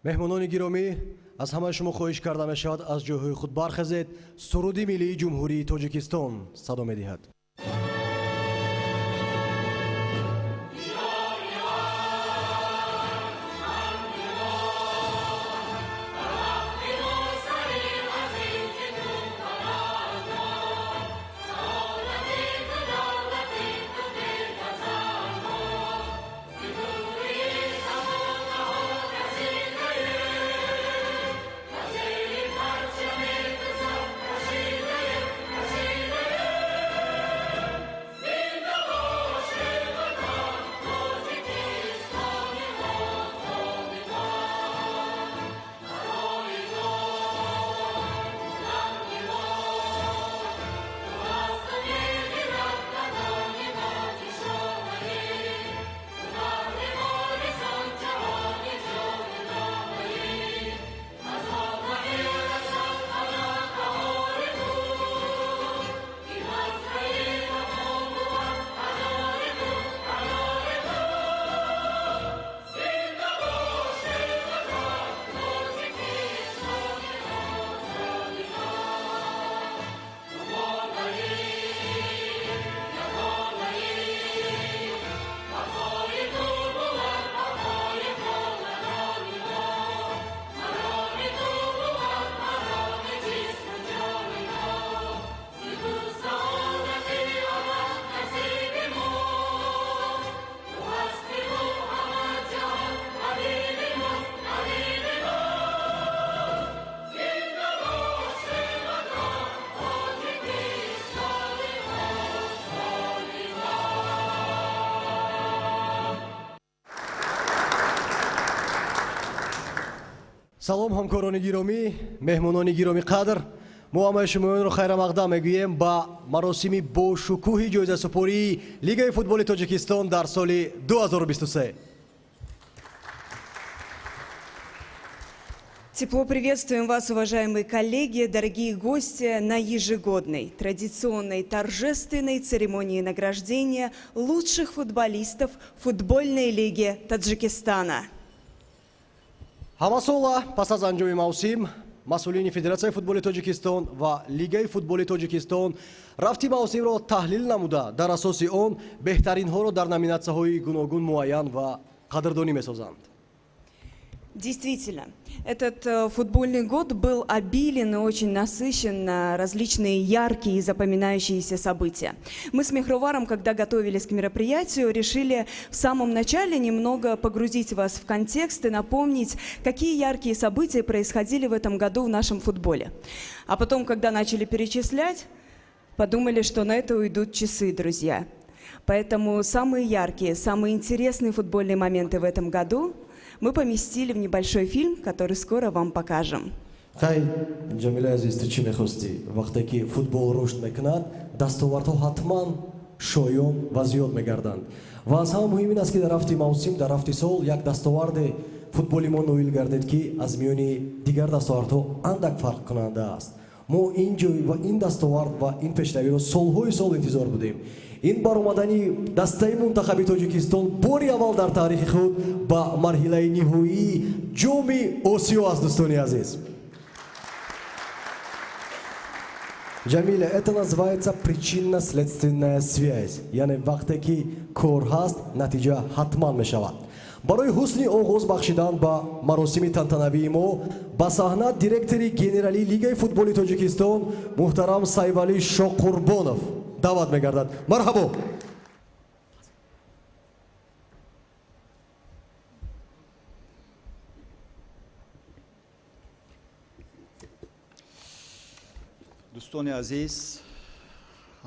Меҳмонони гиромӣ, аз ҳамаи шумо хоҳиш карда мешавад, аз ҷойҳои худ бархезед. Суруди миллии Ҷумҳурии Тоҷикистон садо медиҳад. Салом, ҳамкорони гиромӣ, меҳмонони гиромӣ қадр. Мо ҳамаи шумоёнро хайрамақдам мегӯем ба маросими бошукӯҳи ҷоизасупории Лигаи футболи Тоҷикистон дар соли 2023. Тепло приветствуем вас, уважаемые коллеги, дорогие гости, на ежегодной, традиционной, торжественной церемонии награждения лучших футболистов футбольной лиги Таджикистана. Ҳамасола пас аз анҷоми мавсим масъулини Федератсияи футболи Тоҷикистон ва Лигаи футболи Тоҷикистон рафти мавсимро таҳлил намуда, дар асоси он беҳтаринҳоро дар номинатсияҳои гуногун муайян ва қадрдонӣ месозанд. Действительно, этот футбольный год был обилен и очень насыщен на различные яркие и запоминающиеся события. Мы с Мехруваром, когда готовились к мероприятию, решили в самом начале немного погрузить вас в контекст и напомнить, какие яркие события происходили в этом году в нашем футболе. А потом, когда начали перечислять, подумали, что на это уйдут часы, друзья. Поэтому самые яркие, самые интересные футбольные моменты в этом году мы поместили в небольшой фильм, который скоро вам покажем. Хай, Ҷамилаи азиз, ту чӣ мехостӣ? Вақте ки футбол рушд мекунад, дастовардҳо ҳатман шоён ва зиёд мегарданд. Ва аз ҳама муҳим ин аст, ки дар рафти мавсим, дар рафти сол як дастоварде футболи мо ноил гардед, ки аз миёни дигар дастовардҳо андак фарқкунанда аст. Мо ин ҷой ва ин дастовард ва ин пешравиро солҳои сол интизор будем. Ин баромадани дастаи мунтахаби Тоҷикистон бори аввал дар таърихи худ ба марҳилаи ниҳоии Ҷоми Осиё аст, дӯстони азиз. Ҷамила, это называется причинно-следственная связь, яъне вақте ки кор ҳаст, натиҷа ҳатман мешавад. Барои ҳусни оғоз бахшидан ба маросими тантанавии мо ба саҳна директори генералии Лигаи футболи Тоҷикистон муҳтарам Сайвалӣ Шоқурбонов даъват мегардад. Марҳабо. Дӯстони азиз,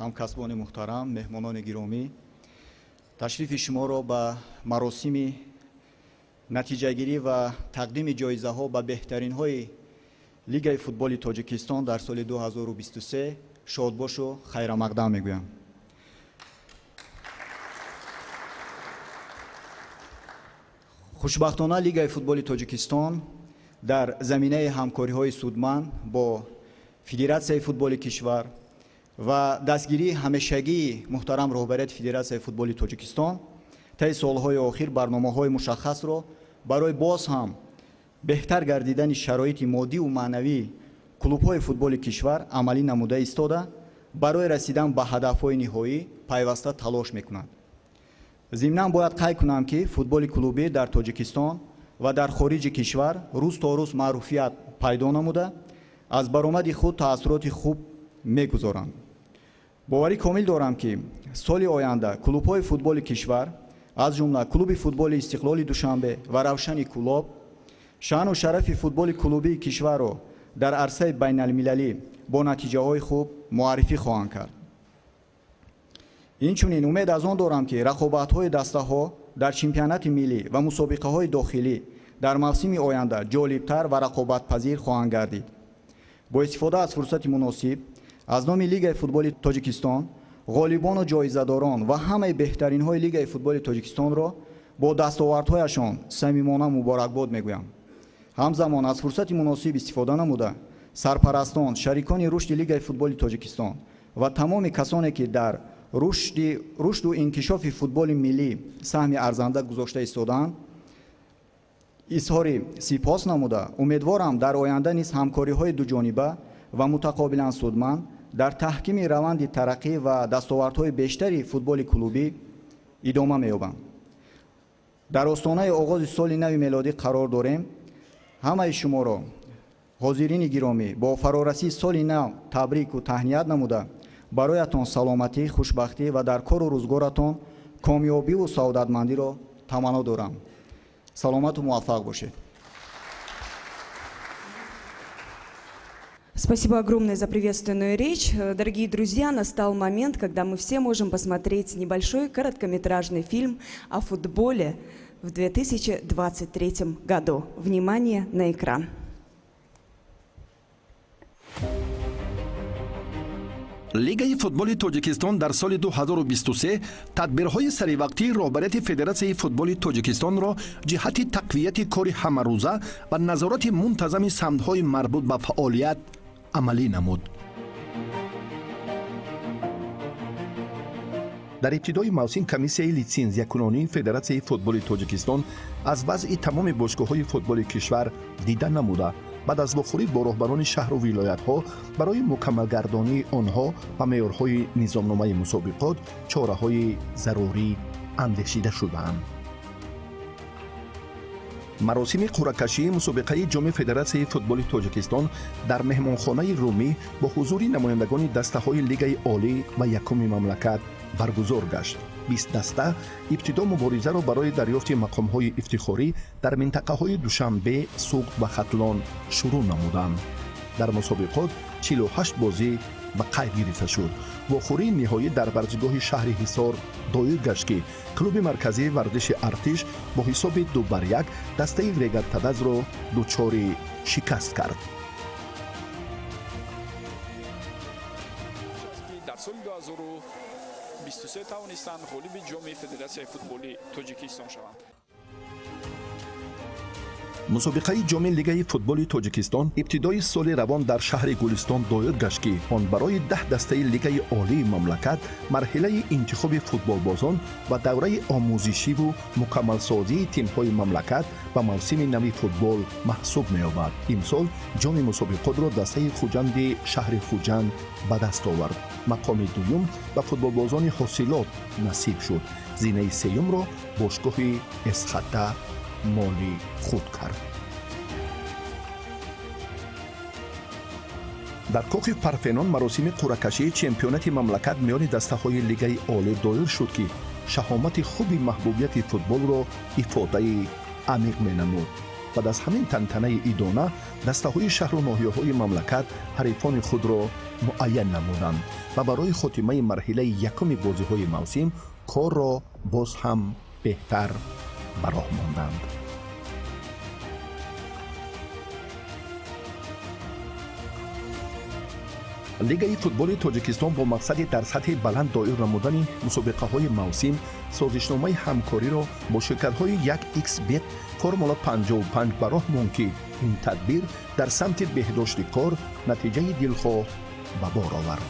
ҳамкасбони муҳтарам, меҳмонони гиромӣ, ташрифи шуморо ба маросими натиҷагирӣ ва тақдими ҷоизаҳо ба беҳтаринҳои Лигаи футболи Тоҷикистон дар соли 2023 шодбошу хайрамақдам мегӯям. Хушбахтона, Лигаи футболи Тоҷикистон дар заминаи ҳамкориҳои судманд бо Федератсияи футболи кишвар ва дастгирии ҳамешагии муҳтарам роҳбарияти Федератсияи футболи Тоҷикистон таи солҳои охир барномаҳои мушаххасро барои боз ҳам Беҳтар гардидани шароити моддиву маънавии клубҳои футболи кишвар амалӣ намуда истода, барои расидан ба ҳадафҳои ниҳоӣ пайваста талош мекунад. Зимнан бояд қайд кунам, ки футболи клубӣ дар Тоҷикистон ва дар хориҷи кишвар рӯз то рӯз маъруфият пайдо намуда, аз баромади худ таассуроти хуб мегузоранд. Боварӣ комил дорам, ки соли оянда клубҳои футболи кишвар, аз ҷумла клуби футболи Истиқлоли Душанбе ва Равшани Кӯлоб, шаъну шарафи футболи клубии кишварро дар арсаи байналмилалӣ бо натиҷаҳои хуб муаррифӣ хоҳанд кард. Инчунин умед аз он дорам, ки рақобатҳои дастаҳо дар чемпионати миллӣ ва мусобиқаҳои дохилӣ дар мавсими оянда ҷолибтар ва рақобатпазир хоҳанд гардид. Бо истифода аз фурсати муносиб аз номи Лигаи футболи Тоҷикистон ғолибону ҷоизадорон ва ҳамаи беҳтаринҳои Лигаи футболи Тоҷикистонро бо дастовардҳояшон самимона муборакбод мегӯям. Ҳамзамон аз фурсати муносиб истифода намуда, сарпарастон, шарикони рушди Лигаи футболи Тоҷикистон ва тамоми касоне, ки дар рушду инкишофи футболи миллӣ саҳми арзанда гузошта истодаанд, изҳори сипос намуда, умедворам, дар оянда низ ҳамкориҳои дуҷониба ва мутақобилан судманд дар таҳкими раванди тараққӣ ва дастовардҳои бештари футболи клубӣ идома меёбанд. Дар остонаи оғози соли нави мелодӣ қарор дорем. Ҳамаи шуморо, ҳозирини гиромӣ, бо фарорасии соли нав табрику таҳният намуда, бароятон саломатӣ, хушбахтӣ ва дар кору рӯзгоратон комёбиву саодатмандиро таманно дорам. Саломату муваффақ бошед. Спасибо огромное за приветственную речь. Дорогие друзья, настал момент, когда мы все можем посмотреть небольшой короткометражный фильм о футболе в 2023 году. Внимание на экран. Лигаи футболи Тоҷикистон дар соли 2023 тадбирҳои саривақтии роҳбарияти Федератсияи футболи Тоҷикистонро ҷиҳати тақвияти кори ҳамарӯза ва назорати мунтазами самтҳои марбут ба фаъолият амалӣ намуд. Дар ибтидои мавсим комиссияи литсензиякунонии Федератсияи футболи Тоҷикистон аз вазъи тамоми бошгоҳҳои футболи кишвар дида намуда, баъд аз вохӯрӣ бо роҳбарони шаҳру вилоятҳо барои мукаммалгардонии онҳо ба меъёрҳои низомномаи мусобиқот чораҳои зарурӣ андешида шудаанд. Маросими қуръакашии мусобиқаи Ҷоми Федератсияи футболи Тоҷикистон дар меҳмонхонаи Румӣ бо ҳузури намояндагони дастаҳои Лигаи олӣ ва якуми мамлакат баргузор гашт. 20 даста ибтидо муборизаро барои дарёфти мақомҳои ифтихорӣ дар минтақаҳои Душанбе, Суғд ва Хатлон шурӯъ намуданд. Дар мусобиқот 48 бозӣ ба қайд гирифта шуд. Вохӯрии ниҳоӣ дар варзишгоҳи шаҳри Ҳисор доир гашт, ки клуби марказии варзиши Артиш бо ҳисоби 2-1 дастаи Регартадазро дучори шикаст кард. Дар соли 2023 тавонистанд ғолиби Ҷоми Федератсияи футболи Тоҷикистон шаванд. Мусобиқаи Ҷоми Лигаи футболи Тоҷикистон ибтидои соли равон дар шаҳри Гулистон доир гашт, ки он барои 10 дастаи Лигаи олии мамлакат марҳилаи интихоби футболбозон ва давраи омӯзишиву мукаммалсозии тимҳои мамлакат ба мавсими нави футбол маҳсуб меёбад. Имсол ҷоми мусобиқотро дастаи Хуҷанди шаҳри Хуҷанд ба даст овард. Мақоми дуюм ба футболбозони Ҳосилот насиб шуд. Зинаи сеюмро бошгоҳи Эсхата моли худ кард. Дар кохи Парфенон маросими қуръакашии чемпионати мамлакат миёни дастаҳои Лигаи олӣ доир шуд, ки шаҳомати хуби маҳбубияти футболро ифодаи амиқ менамуд. Баъд аз ҳамин тантанаи идона дастаҳои шаҳру ноҳияҳои мамлакат ҳарифони худро муайян намуданд ва барои хотимаи марҳилаи якуми бозиҳои мавсим корро боз ҳам беҳтар ба роҳ монданд. Лигаи футболи Тоҷикистон бо мақсади дар сатҳи баланд доир намудани мусобиқаҳои мавсим созишномаи ҳамкориро бо ширкатҳои 1xBet, Формула 55 ба роҳ монд, ки ин тадбир дар самти беҳдошти кор натиҷаи дилхоҳ ба бор овард.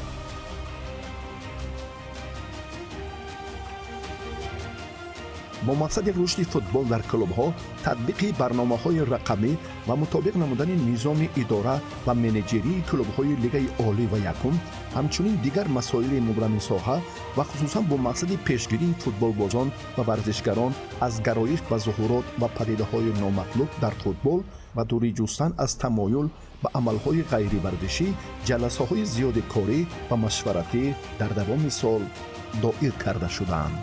Бо мақсади рушди футбол дар клубҳо, татбиқи барномаҳои рақамӣ ва мутобиқ намудани низоми идора ва менеҷерии клубҳои Лигаи олӣ ва якум, ҳамчунин дигар масоили мубрами соҳа ва хусусан бо мақсади пешгирии футболбозон ва варзишгарон аз гароиш ба зуҳурот ва падидаҳои номатлуб дар футбол ва дурӣ ҷустан аз тамоюл ба амалҳои ғайриварзишӣ, ҷаласаҳои зиёди корӣ ва машваратӣ дар давоми сол доир карда шудаанд.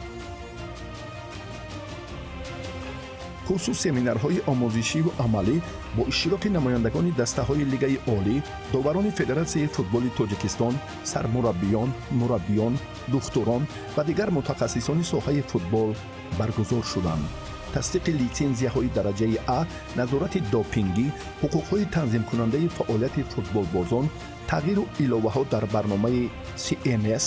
Курсу семинарҳои омӯзишиву амалӣ бо иштироки намояндагони дастаҳои Лигаи олӣ, доварони Федератсияи футболи Тоҷикистон, сармураббиён, мураббиён, духтурон ва дигар мутахассисони соҳаи футбол баргузор шуданд. Тасдиқи литсензияҳои дараҷаи А, назорати допингӣ, ҳуқуқҳои танзимкунандаи фаъолияти футболбозон, тағйиру иловаҳо дар барномаи CMS,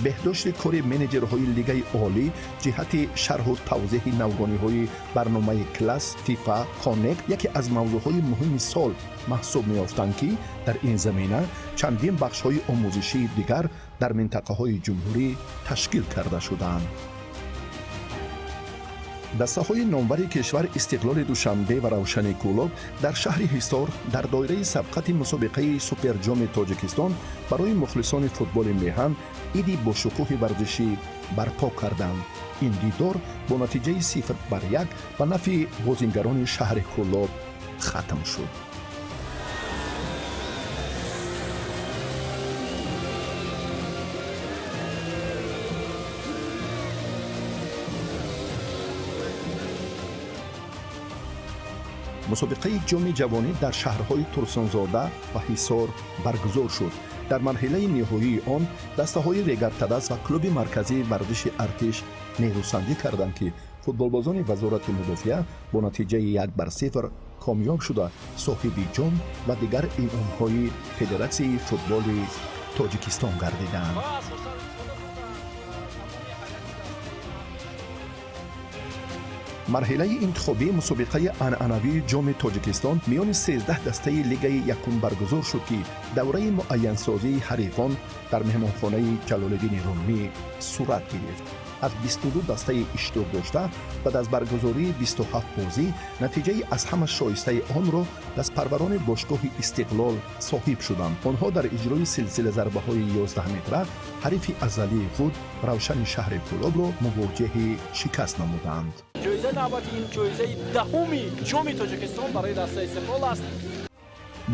беҳдошти кори менеҷерҳои Лигаи олӣ ҷиҳати шарҳу тавзеҳи навгониҳои барномаи Класс FIFA Connect яке аз мавзӯъҳои муҳими сол маҳсуб меёфтанд, ки дар ин замина чандин бахшҳои омӯзишии дигар дар минтақаҳои ҷумҳурӣ ташкил карда шудаанд. Дастаҳои номвари кишвар Истиқлоли Душанбе ва Равшани Кӯлоб дар шаҳри Ҳисор дар доираи сабқати мусобиқаи Суперҷоми Тоҷикистон барои мухлисони футболи меҳан иди бошукӯҳи варзишӣ барпо карданд. Ин дидор бо натиҷаи 0-1 ба нафъи бозингарони шаҳри Кӯлоб хатм шуд. Мусобиқаи Ҷоми ҷавонӣ дар шаҳрҳои Турсунзода ва Ҳисор баргузор шуд. Дар марҳилаи ниҳоии он дастаҳои Регартадаз ва клуби марказии варзиши Артиш нерӯсанҷӣ карданд, ки футболбозони Вазорати мудофиа бо натиҷаи 1-0 комёб шуда, соҳиби ҷом ва дигар инъомҳои Федератсияи футболи Тоҷикистон гардиданд. Марҳилаи интихобии мусобиқаи анъанавии Ҷоми Тоҷикистон миёни 13 дастаи Лигаи якум баргузор шуд, ки давраи муайянсозии ҳарифон дар меҳмонхонаи Ҷалолиддини Румӣ сурат гирифт. Аз 22 дастаи иштирок дошта, баъд аз баргузории 27 бозӣ, натиҷаи аз ҳама шоистаи онро дастпарварони бошгоҳи Истиқлол соҳиб шуданд. Онҳо дар иҷрои силсила зарбаҳои 11 метра ҳарифи азалии худ Равшани шаҳри Кӯлобро мувоҷиҳи шикаст намуданд. Ҷоизаи навбати ин ҷоизаи даҳуми Ҷоми Тоҷикистон барои дастаи Истиқлол аст.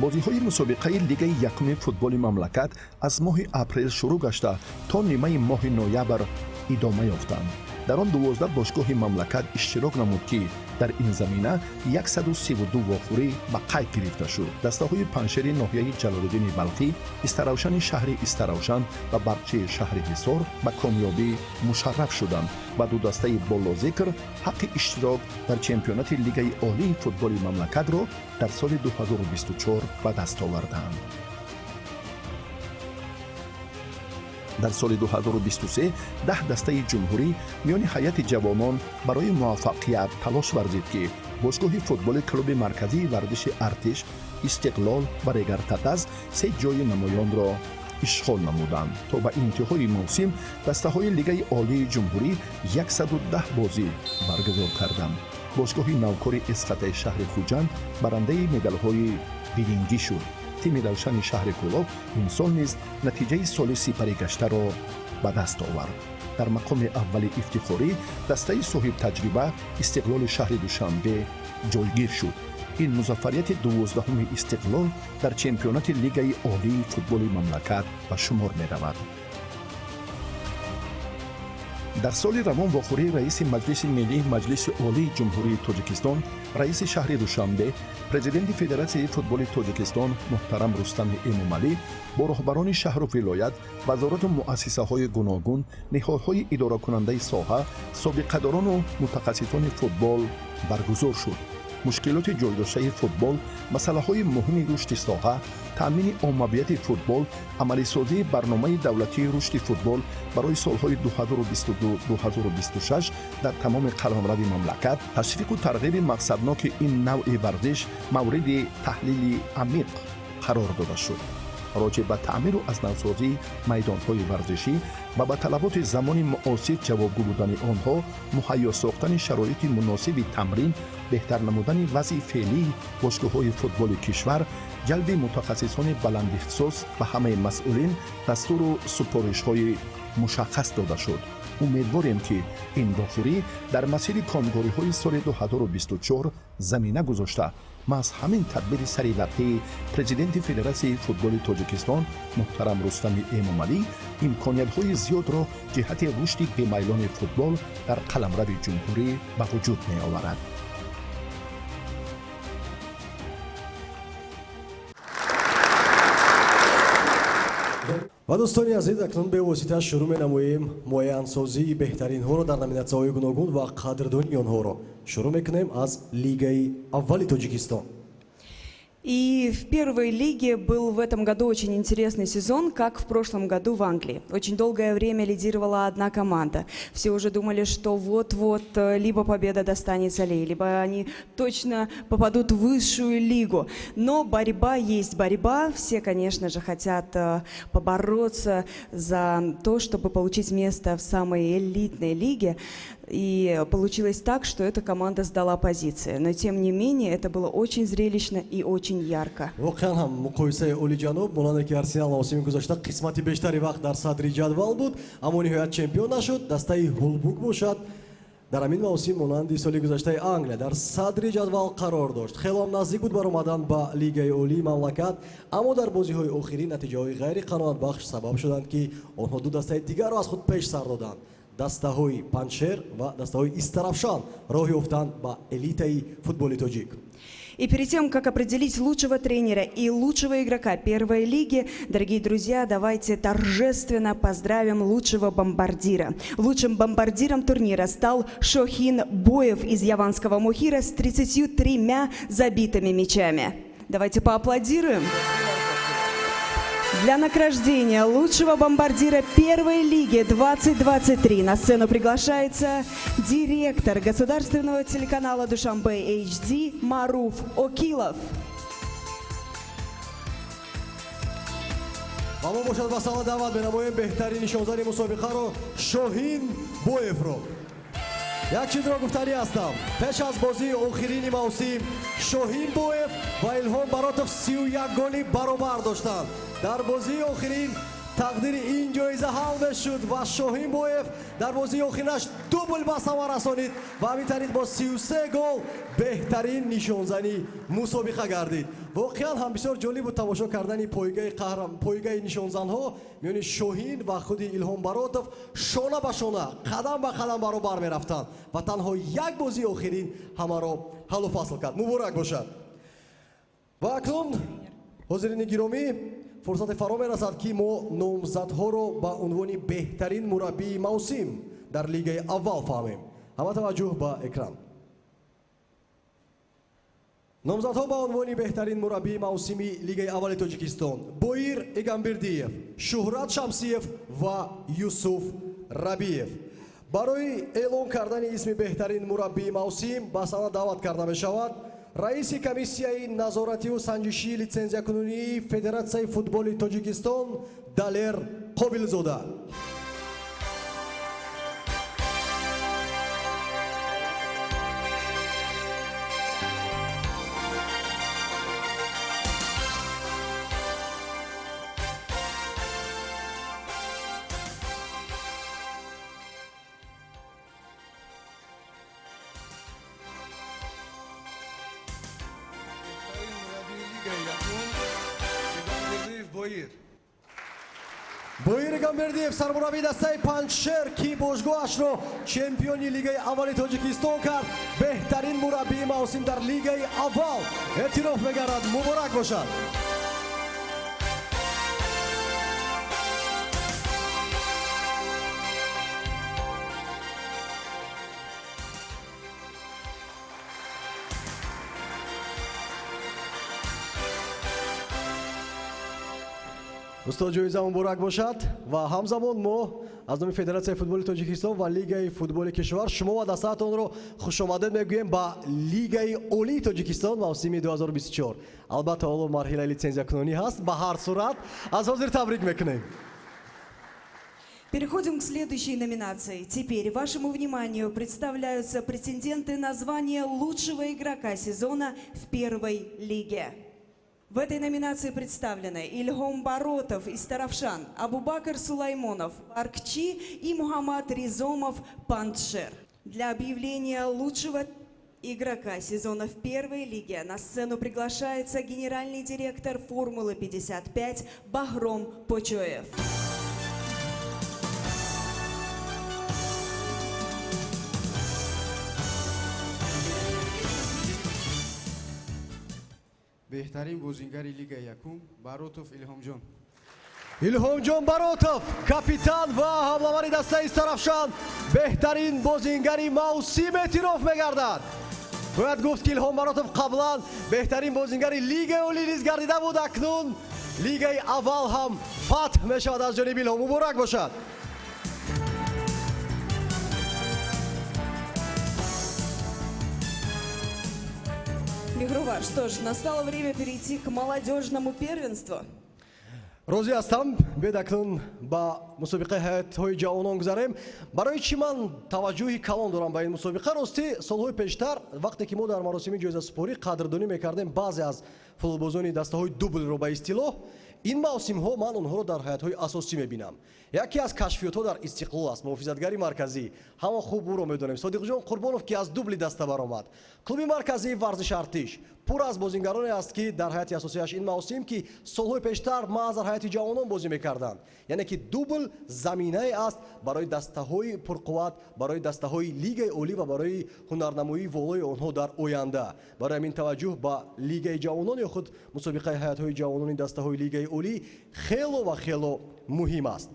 Бозиҳои мусобиқаи Лигаи якуми футболи мамлакат аз моҳи апрел шурӯъ гашта, то нимаи моҳи ноябр идома ёфтанд. Дар он 12 бошгоҳи мамлакат иштирок намуд, ки дар ин замина 132 вохӯрӣ ба қайд гирифта шуд. Дастаҳои Паншери ноҳияи Ҷалолиддини Балхӣ, Истаравшани шаҳри Истаравшан ва Барқчии шаҳри Ҳисор ба комёбӣ мушарраф шуданд ва ду дастаи болозикр ҳаққи иштирок дар чемпионати Лигаи олии футболи мамлакатро дар соли 2024 ба даст оварданд. Дар соли 2023 10 дастаи ҷумҳурӣ миёни ҳайати ҷавонон барои муваффақият талош варзид, ки бошгоҳи футболи клуби марказии варзиши Артиш, Истиқлол ва Регартатаз се ҷойи намоёнро ишғол намуданд. То ба интиҳои мавсим дастаҳои Лигаи олии ҷумҳурӣ 110 бозӣ баргузор карданд. Бошгоҳи навкори Эсхатаи шаҳри Хуҷанд барандаи медалҳои биринҷӣ шуд. Тими Равшани шаҳри Кӯлоб имсол низ натиҷаи соли сипаригаштаро ба даст овард. Дар мақоми аввали ифтихорӣ дастаи соҳибтаҷриба Истиқлоли шаҳри Душанбе ҷойгир шуд. Ин музаффарияти 12-уми Истиқлол дар чемпионати Лигаи олии футболи мамлакат ба шумор меравад. Дар соли равон вохӯрии раиси Маҷлиси Миллии Маҷлиси Олии Ҷумҳурии Тоҷикистон, раиси шаҳри Душанбе, президенти Федератсияи футболи Тоҷикистон муҳтарам Рустами Эмомалӣ бо роҳбарони шаҳру вилоят, вазорату муассисаҳои гуногун, ниҳодҳои идоракунандаи соҳа, собиқадорону мутахассисони футбол баргузор шуд. Мушкилоти ҷойдоштаи футбол, масъалаҳои муҳими рушди соҳа, таъмини оммавияти футбол, амалисозии барномаи давлатии рушди футбол барои солҳои 2022-2026 дар тамоми қаламрави мамлакат, ташвиқу тарғиби мақсадноки ин навъи варзиш мавриди таҳлили амиқ қарор дода шуд. Роҷеъ ба таъмиру аз навсозии майдонҳои варзишӣ ва ба талаботи замони муосир ҷавобгӯ будани онҳо, муҳайё сохтани шароити муносиби тамрин, беҳтар намудани вазъи феълии бошгоҳҳои футболи кишвар, ҷалби мутахассисони баландихтисос ба ҳамаи масъулин дастуру супоришҳои мушаххас дода шуд. Умедворем, ки ин вохӯрӣ дар масири комгориҳои соли 2024 замина гузошта, маҳз ҳамин тадбири саривақтии президенти Федератсияи футболи Тоҷикистон муҳтарам Рустами Эмомалӣ имкониятҳои зиёдро ҷиҳати рушди бемайлони футбол дар қаламрави ҷумҳурӣ ба вуҷуд меоварад. Ва, дӯстони азиз, акнун бевосита шурӯъ менамоем муайянсозии беҳтаринҳоро дар номинатсияҳои гуногун ва қадрдонии онҳоро. Шурӯъ мекунем аз Лигаи аввали Тоҷикистон. И в первой лиге был в этом году очень интересный сезон, как в прошлом году в Англии. Очень долгое время лидировала одна команда. Все уже думали, что вот-вот либо победа достанется Лей, либо они точно попадут в высшую лигу. Но борьба есть борьба. Все, конечно же, хотят побороться за то, чтобы получить место в самой элитной лиге. И получилось так, что эта команда сдала позиции. Но тем не менее, это было очень зрелищно и очень ярко. Воқеан ҳам муқоисаи олиҷаноб, монанде ки Арсенал мавсими гузашта қисмати бештари вақт дар садри ҷадвал буд, аммо ниҳоят чемпион нашуд. Дастаи Ҳулбук бошад, дар ҳамин мавсим монанди соли гузаштаи Англия дар садри ҷадвал қарор дошт, хело ҳам наздик буд баромадан ба Лигаи олии мамлакат, аммо дар бозиҳои охирӣ натиҷаҳои ғайриқаноатбахш сабаб шуданд, ки онҳо ду дастаи дигарро аз худ пеш сар доданд. Дастаҳои Панҷшер ва дастаҳои Истаравшан роҳ ёфтанд ба элитаи футболи тоҷик. И перед тем, как определить лучшего тренера и лучшего игрока первой лиги, дорогие друзья, давайте торжественно поздравим лучшего бомбардира. Лучшим бомбардиром турнира стал Шохин Боев из Яванского Мохира с 33 забитыми мячами. Давайте поаплодируем. Для награждения лучшего бомбардира первой лиги 2023 на сцену приглашается директор государственного телеканала Душанбе HD Маруф Окилов. Ва мо бошад, ба саҳна даъват менамоем беҳтарин нишонзани мусобиқаро, Шоҳин Боевро. Як чизро гуфтанӣ ҳастам: пеш аз бозии охирини мавсим Шоҳин Боев ва Илҳом Баротов 31 голи баробар доштанд. Дар бозии охирин тақдири ин ҷоиза ҳал мешуд ва Шоҳин Боев дар бозии охиринаш дубл ба самар расонид ва ҳамин тариқ бо 33 гол беҳтарин нишонзани мусобиқа гардид. Воқеан ҳам бисёр ҷолиб буд тамошо кардани пойгаи қаҳрам, пойгаи нишонзанҳо миёни Шоҳин ва худи Илҳом Баротов. Шона ба шона, қадам ба қадам баробар мерафтанд ва танҳо як бозии охирин ҳамаро ҳаллу фасл кард. Муборак бошад! Ва акнун, ҳозирини гиромӣ, фурсате фаро мерасад, ки мо номзадҳоро ба унвони беҳтарин мураббии мавсим дар Лигаи аввал фаҳмем. Ҳама таваҷҷӯҳ ба экран. Номзадҳо ба унвони беҳтарин мураббии мавсими Лигаи аввали Тоҷикистон: Боир Эгамбердиев, Шуҳрат Шамсиев ва Юсуф Рабиев. Барои эълон кардани исми беҳтарин мураббии мавсим ба саҳна даъват карда мешавад раиси комиссияи назоративу санҷишии литсензиякунонии Федератсияи футболи Тоҷикистон Далер Қобилзода. Беҳтарин мураббии лигаи якум Эгамбердиев Боир. Боир Эгамбердиев, сармураббии дастаи Панҷшер, ки бошгоҳашро чемпиони Лигаи аввали Тоҷикистон кард, беҳтарин мураббии мавсим дар Лигаи аввал эътироф мегардад. Муборак бошад! Устод, ҷоиза муборак бошад! Ва ҳамзамон мо Аз номи Федератсияи футболи Тоҷикистон ва Лигаи футболи кишвар шумо ва дастаатонро хушомадед мегӯем ба Лигаи Олии Тоҷикистон мавсими 2024. Албатта, ҳоло марҳилаи литсензиякунонӣ ҳаст, ба ҳар сурат аз ҳозир табрик мекунем. Переходим к следующей номинации. Теперь вашему вниманию представляются претенденты на звание лучшего игрока сезона в первой лиге. В этой номинации представлены Ильхом Баротов из Истаравшан, Абубакар Сулаймонов, Аркчи, и Мухаммад Ризомов, Панджшер. Для объявления лучшего игрока сезона в первой лиге на сцену приглашается генеральный директор «Формулы-55» Бахром Почоев. Беҳтарин бозингари лигаи якум Баротов Илҳомҷон. Илҳомҷон Баротов, капитан ва ҳамлавари дастаи Истаравшан, беҳтарин бозингари мавсим эътироф мегардад. Бояд гуфт, ки Илҳом Баротов қаблан беҳтарин бозингари Лигаи Олӣ низ гардида буд. Акнун лигаи аввал ҳам фатҳ мешавад аз ҷониби Илҳом. Муборак бошад! Мехрувар, что ж, настало время перейти к молодежному первенству. Розӣ ҳастам, биёед акнун ба мусобиқаи ҳайатҳои ҷавонон гузарем. Барои чӣ ман таваҷҷӯҳи калон дорам ба ин мусобиқа? Ростӣ, солҳои пештар, вақте ки мо дар маросими ҷоизасупорӣ қадрдонӣ мекардем баъзе аз футболбозони дастаҳои дублро, ба истилоҳ, ин мавсимҳо ман онҳоро дар ҳайатҳои асосӣ мебинам. Яке аз кашфиётҳо дар Истиқлол аст, муҳофизатгари марказӣ, ҳама хуб ӯро медонем, Содиқҷон Қурбонов, ки аз дубли даста баромад. Клуби марказии варзиши Артиш пур аз бозингароне аст, ки дар ҳайати асосияш ин мавсим, ки солҳои пештар маҳз дар ҳайати ҷавонон бозӣ мекарданд. Яъне ки дубл заминае аст барои дастаҳои пурқувват, барои дастаҳои Лигаи Олӣ ва барои ҳунарнамоии волои онҳо дар оянда. Барои ҳамин таваҷҷӯҳ ба лигаи ҷавонон ё худ мусобиқаи ҳайатҳои ҷавонони дастаҳои Лигаи Олӣ хело ва хело муҳим аст.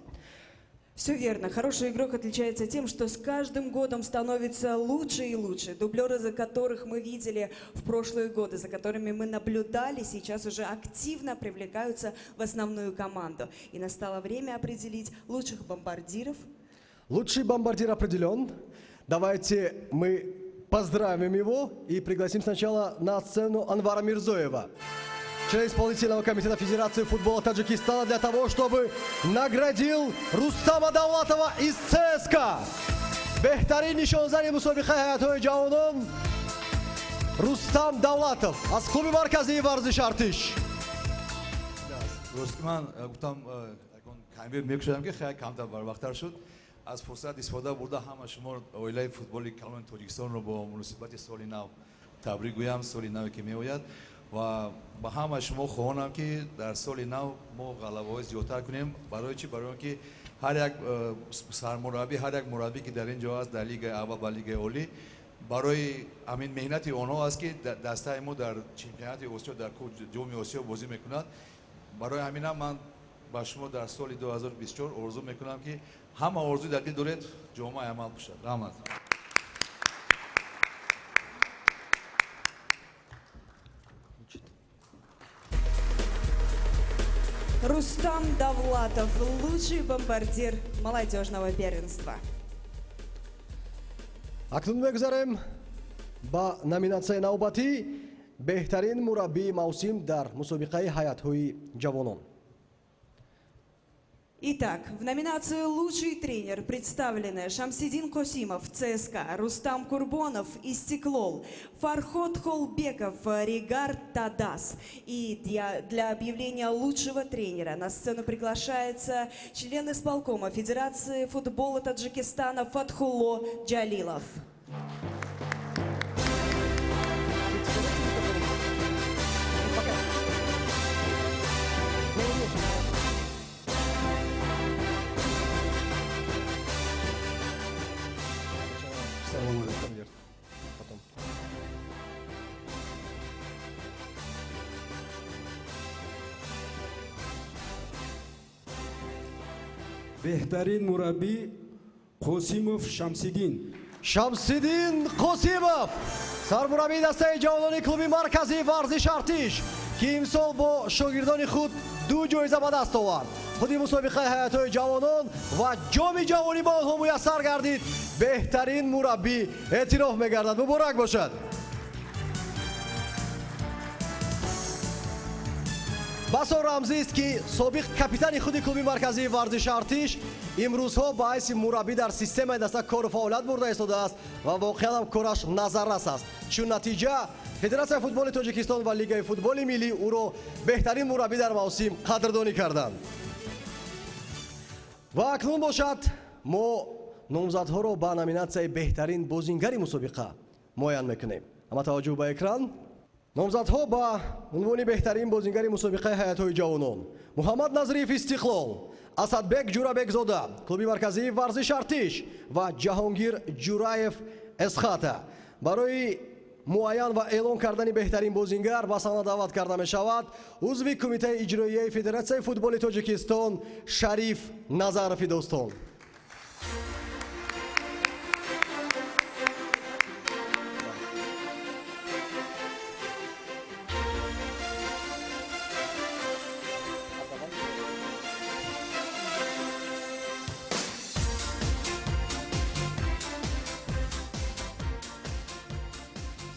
Все верно. Хороший игрок отличается тем, что с каждым годом становится лучше и лучше. Дублеры, за которых мы видели в прошлые годы, за которыми мы наблюдали, сейчас уже активно привлекаются в основную команду. И настало время определить лучших бомбардиров. Лучший бомбардир определен. Давайте мы поздравим его и пригласим сначала на сцену Анвара Мирзоева, член исполнительного комитета Федерации футбола Таджикистана, для того, чтобы наградил Рустама Давлатова из ЦСКА. Беҳтарин нишонзани мусобиқаи ҳайатҳои ҷавонон Рустам Давлатов аз клуби марказии варзиши Артиш. Рост, ки ман гуфтам, ягон камбер мекушадам, ки хеле камтар барвақттар шуд. Аз фурсат истифода бурда, ҳама шумо, оилаи футболи калони Тоҷикистонро бо муносибати соли нав табрик гӯям, соли наве ки меояд, ва ба ҳама шумо хоҳонам, ки дар соли нав мо ғалабаҳои зиёдтар кунем. Барои чӣ? Барои он ки ҳар як сармураббӣ, ҳар як мураббӣ, ки дар ин ҷо аст, дар лигаи аввал ва лигаи олӣ, барои ҳамин меҳнати онҳо аст, ки дастаи мо дар чемпионати Осиё, дар Ҷоми Осиё бозӣ мекунад. Барои ҳаминам ман ба шумо дар соли 2024 орзу мекунам, ки ҳама орзуи дар дил доред ҷомаи амал бошад. Раҳмат. Рустам Давлатов, лучший бомбардир молодежного первенства. Акнун мегузарем ба номинатсияи навбатӣ: беҳтарин мураббии мавсим дар мусобиқаи ҳайатҳои ҷавонон. Итак, в номинацию «Лучший тренер» представлены Шамсидин Косимов, ЦСКА, Рустам Курбонов, Истиклол, Фарход Холбеков, Регар Тадаз. И для объявления лучшего тренера на сцену приглашается член исполкома Федерации футбола Таджикистана Фатхулло Джалилов. Конверт. Потом. Беҳтарин мураббӣ Қосимов Шамсиддин. Шамсиддин Қосимов, сармураббии дастаи ҷавонони клуби марказии варзиши Артиш, ки имсол бо шогирдони худ ду ҷоиза ба даст овард. Худи мусобиқаи ҳайатҳои ҷавонон ва ҷоми ҷавонӣ ба онҳо муяссар гардид. Беҳтарин мураббӣ эътироф мегардад. Муборак бошад. Басо рамзист, ки собиқ капитани худи клуби марказии варзиши Артиш имрӯзҳо ба ҳайси мураббӣ дар системаи даста кору фаъолият бурда истодааст ва воқеан ҳам кораш назаррас аст, чун натиҷа Федератсияи футболи Тоҷикистон ва Лигаи футболи миллӣ ӯро беҳтарин мураббӣ дар мавсим қадрдонӣ карданд. Ва акнун бошад, мо номзадҳоро ба номинатсияи беҳтарин бозингари мусобиқа муайян мекунем. Ҳама таваҷҷӯҳ ба экран. Номзадҳо ба унвони беҳтарин бозингари мусобиқаи ҳайатҳои ҷавонон: Муҳаммад Назриев, Истиқлол, Асадбек Ҷурабекзода, клуби марказии варзиши Артиш, ва Ҷаҳонгир Ҷураев, Эсхата. Барои муайян ва эълон кардани беҳтарин бозингар ба саҳна даъват карда мешавад узви кумитаи иҷроияи Федератсияи футболи Тоҷикистон Шариф Назарови дӯстон.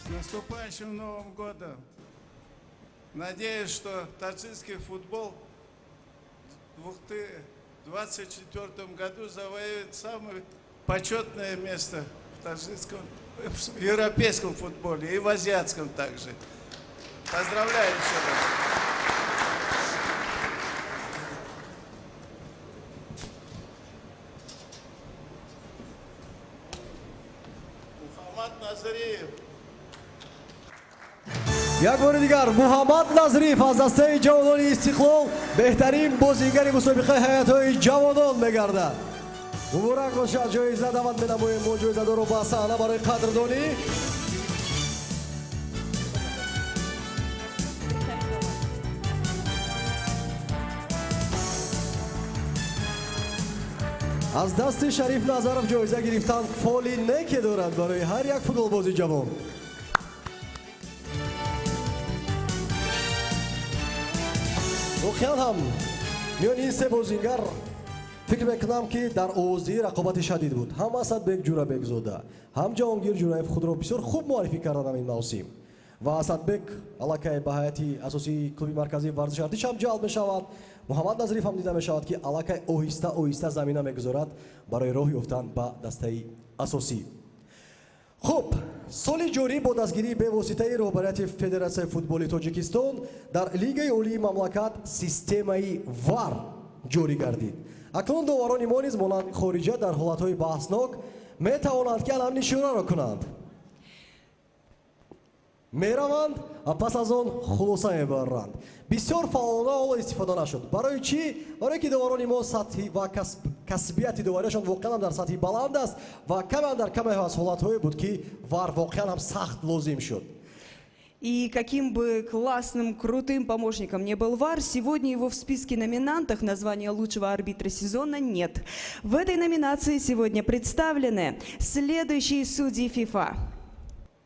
С наступающим Новым годом! Надеюсь, что таджикский футбол в 2024 году завоюет самое почетное место в таджикском, в европейском футболе и в азиатском также. Поздравляю еще раз. Мухаммад Назриев. Як бори дигар, Муҳаммад Назриев аз дастаи ҷавонони Истиқлол беҳтарин бозингари мусобиқаи ҳайатҳои ҷавонон мегардад. Муборак бошад. Ҷоиза даъват менамоем мо ҷоизадорро ба саҳна барои қадрдонӣ. Аз дасти Шариф Назаров ҷоиза гирифтан фоли неке дорад барои ҳар як футболбози ҷавон. Воқеан ҳам, миёни ин се бозингар фикр мекунам, ки дар овоздиҳӣ рақобати шадид буд. Ҳам Асадбек Ҷурабекзода, ҳам Ҷаҳонгир Ҷураев худро бисёр хуб муаррифӣ карданд ин мавсим ва Асадбек аллакай ба ҳайати асосии клуби марказии варзиши Артиш ҳам ҷалб мешавад. Муҳаммад Назриев ҳам дида мешавад, ки аллакай оҳиста оҳиста замина мегузорад барои роҳ ёфтан ба дастаи асосӣ. Хуб, соли ҷорӣ бо дастгирии бевоситаи роҳбарияти Федератсияи футболи Тоҷикистон дар Лигаи олии мамлакат системаи ВАР ҷорӣ гардид. Акнун доварони мо низ монанди хориҷа дар ҳолатҳои баҳснок метавонанд, ки алам нишонаро кунанд, мераванд ва пас аз он хулоса мебаранд. Бисёр фаъолона ҳоло истифода нашуд. Барои чӣ? Барое ки доварони мо сатҳи ва касбияти доварияшон воқеан ҳам дар сатҳи баланд аст ва камеам дар каме аз ҳолатҳое буд, ки ВАР воқеан ҳам сахт лозим шуд. И каким бы классным, крутым помощником не был ВАР, сегодня его в списке номинантов на звание лучшего арбитра сезона нет. В этой номинации сегодня представлены следующие судьи ФИФА: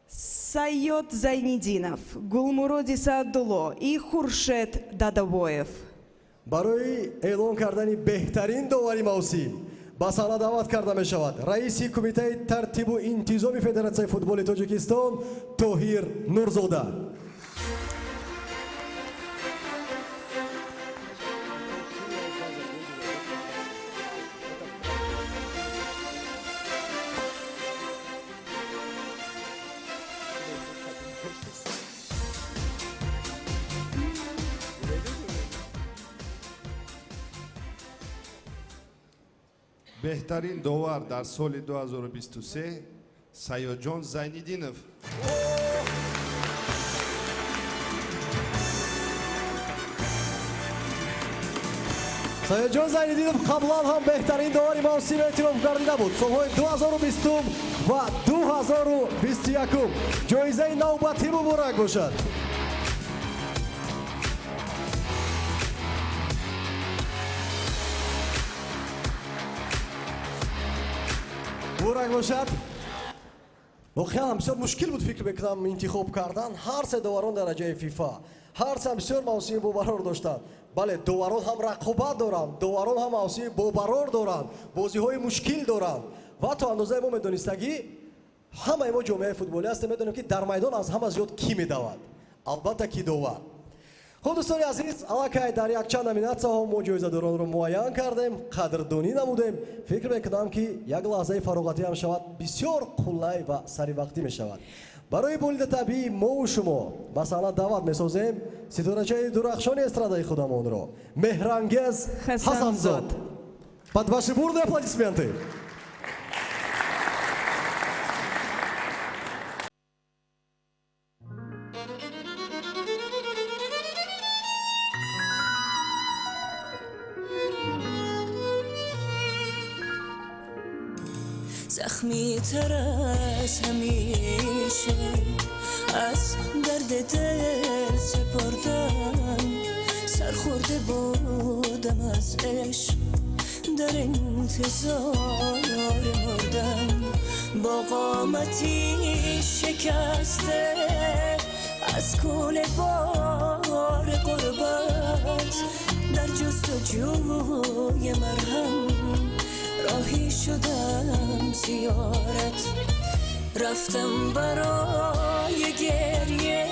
Сайод Зайнидинов, Гулмуроди Саадулло и Хуршед Дадабоев. Барои эълон кардани беҳтарин довари мавсим ба саҳна даъват карда мешавад раиси кумитаи тартибу интизоми Федератсияи футболи Тоҷикистон Тоҳир Нурзода. Беҳтарин довар дар соли 2023 Саёдҷон Зайниддинов. Саёдҷон Зайниддинов қаблан ҳам беҳтарин довари мавсим эътироф гардида буд, солҳои 2020 ва 2021. Ҷоизаи навбатӣ муборак бошад. Муборак бошад. Воқеан бисёр мушкил буд, фикр мекунам, интихоб кардан. Ҳар се доварон дараҷаи ФИФА, Ҳарчанд бисёр мавсими бобарор доштанд, бале, доварон ҳам рақобат доранд, доварон ҳам мавсими бобарор доранд, бозиҳои мушкил доранд. Ва то андозаи мо медонистагӣ, ҳамаи мо ҷомеаи футболӣ ҳастем, медонем, ки дар майдон аз ҳама зиёд кӣ медавад? Албатта, ки довар. Хуб, дӯстони азиз, аллакай дар якчанд номинатсияҳо мо ҷоизадоронро муайян кардем, қадрдонӣ намудем. Фикр мекунам, ки як лаҳзаи фароғатӣ ҳам шавад, бисёр қулай ва саривақтӣ мешавад. Барои болида табиӣ мову шумо ба саҳна даъват месозем ситорачаи дурахшони эстрадаи худамонро, Меҳрангез Ҳасанзод. Под ваши бурные аплодисменты. زخمی تر از همیشه از درد دل سپردم، سرخورده بودم از عشق، در انتظار مردم. با قامتی شکسته از کول بار غربت، در جستجوی مرهم راهی شدم زیارت. رفتم برای گریه،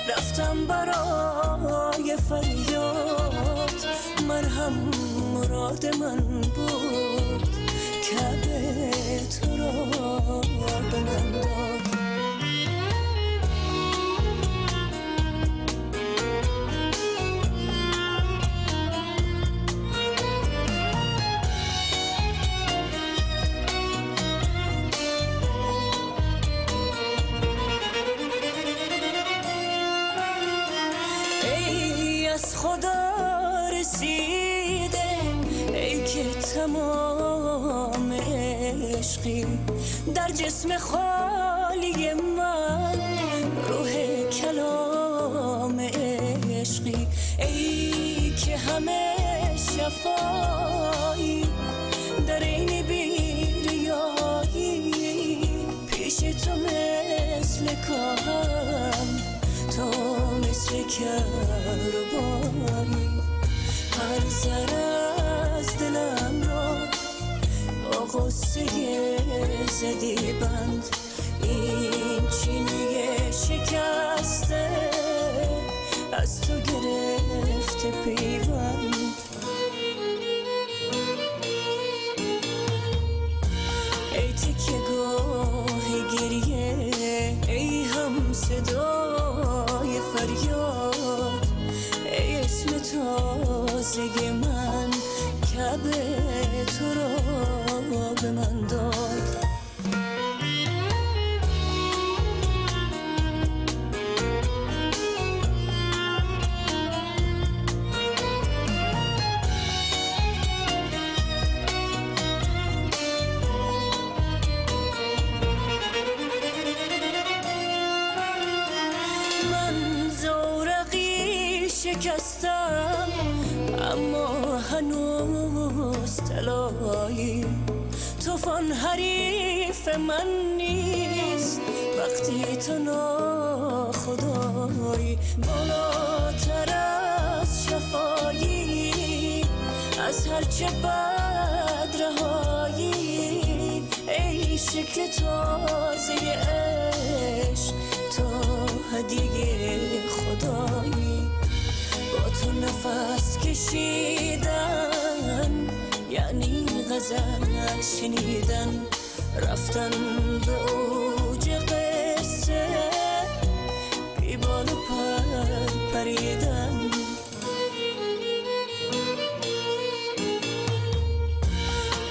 رفتم برای فریاد، مرهم مراد من بود، کعبه تو را به من داد. ای از خدا رسیده، ای که تمام عشقی در جسم خالی من، روح کلام عشقی، ای که همه شفایی در این بی‌ریایی، پیش تو مثل کاهم، تو مثل کربایی. هر ذره از دلم را با غصه زدی بند، این چینی شکسته از تو گرفته پیوند. ای تکیه گاه گریه، ای هم صدای فریاد، ای اسم تازه من، کعبه تو را به من داد. من زورقی شکستم اما هنوز طلایی، طوفان حریف من نیست وقتی تو ناخدایی. بالاتر از شفایی، از هرچه بد رهایی، ای شکل تازه عشق، تو هدیه خدایی. با تو نفس کشیدن یعنی غزل شنیدن، رفتن به اوج قصه، بی بال و پر پریدن.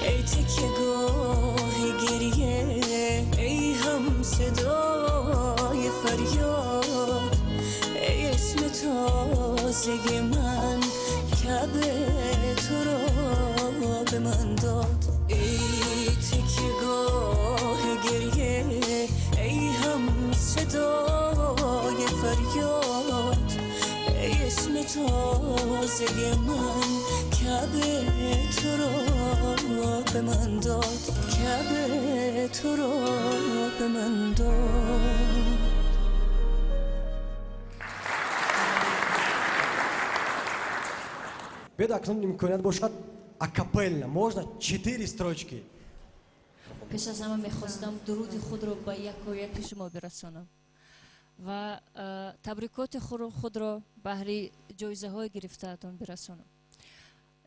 ای تکیه گاه گریه، ای هم صدای فریاد، ای اسم تازه من، کعبه تو را به من داد. ای تکیه گاه گریه، ای هم صدای فریاد، ای اسم تازه من، کعبه تو را به من داد، کعبه تو را به من داد. Биёд, акнун имконият бошад, акапельно можно четыре строчки. Пеш аз ҳама мехостам дуруди худро ба якояки шумо бирасонам ва табрикоти худро баҳри ҷоизаҳои гирифтаатон бирасонам.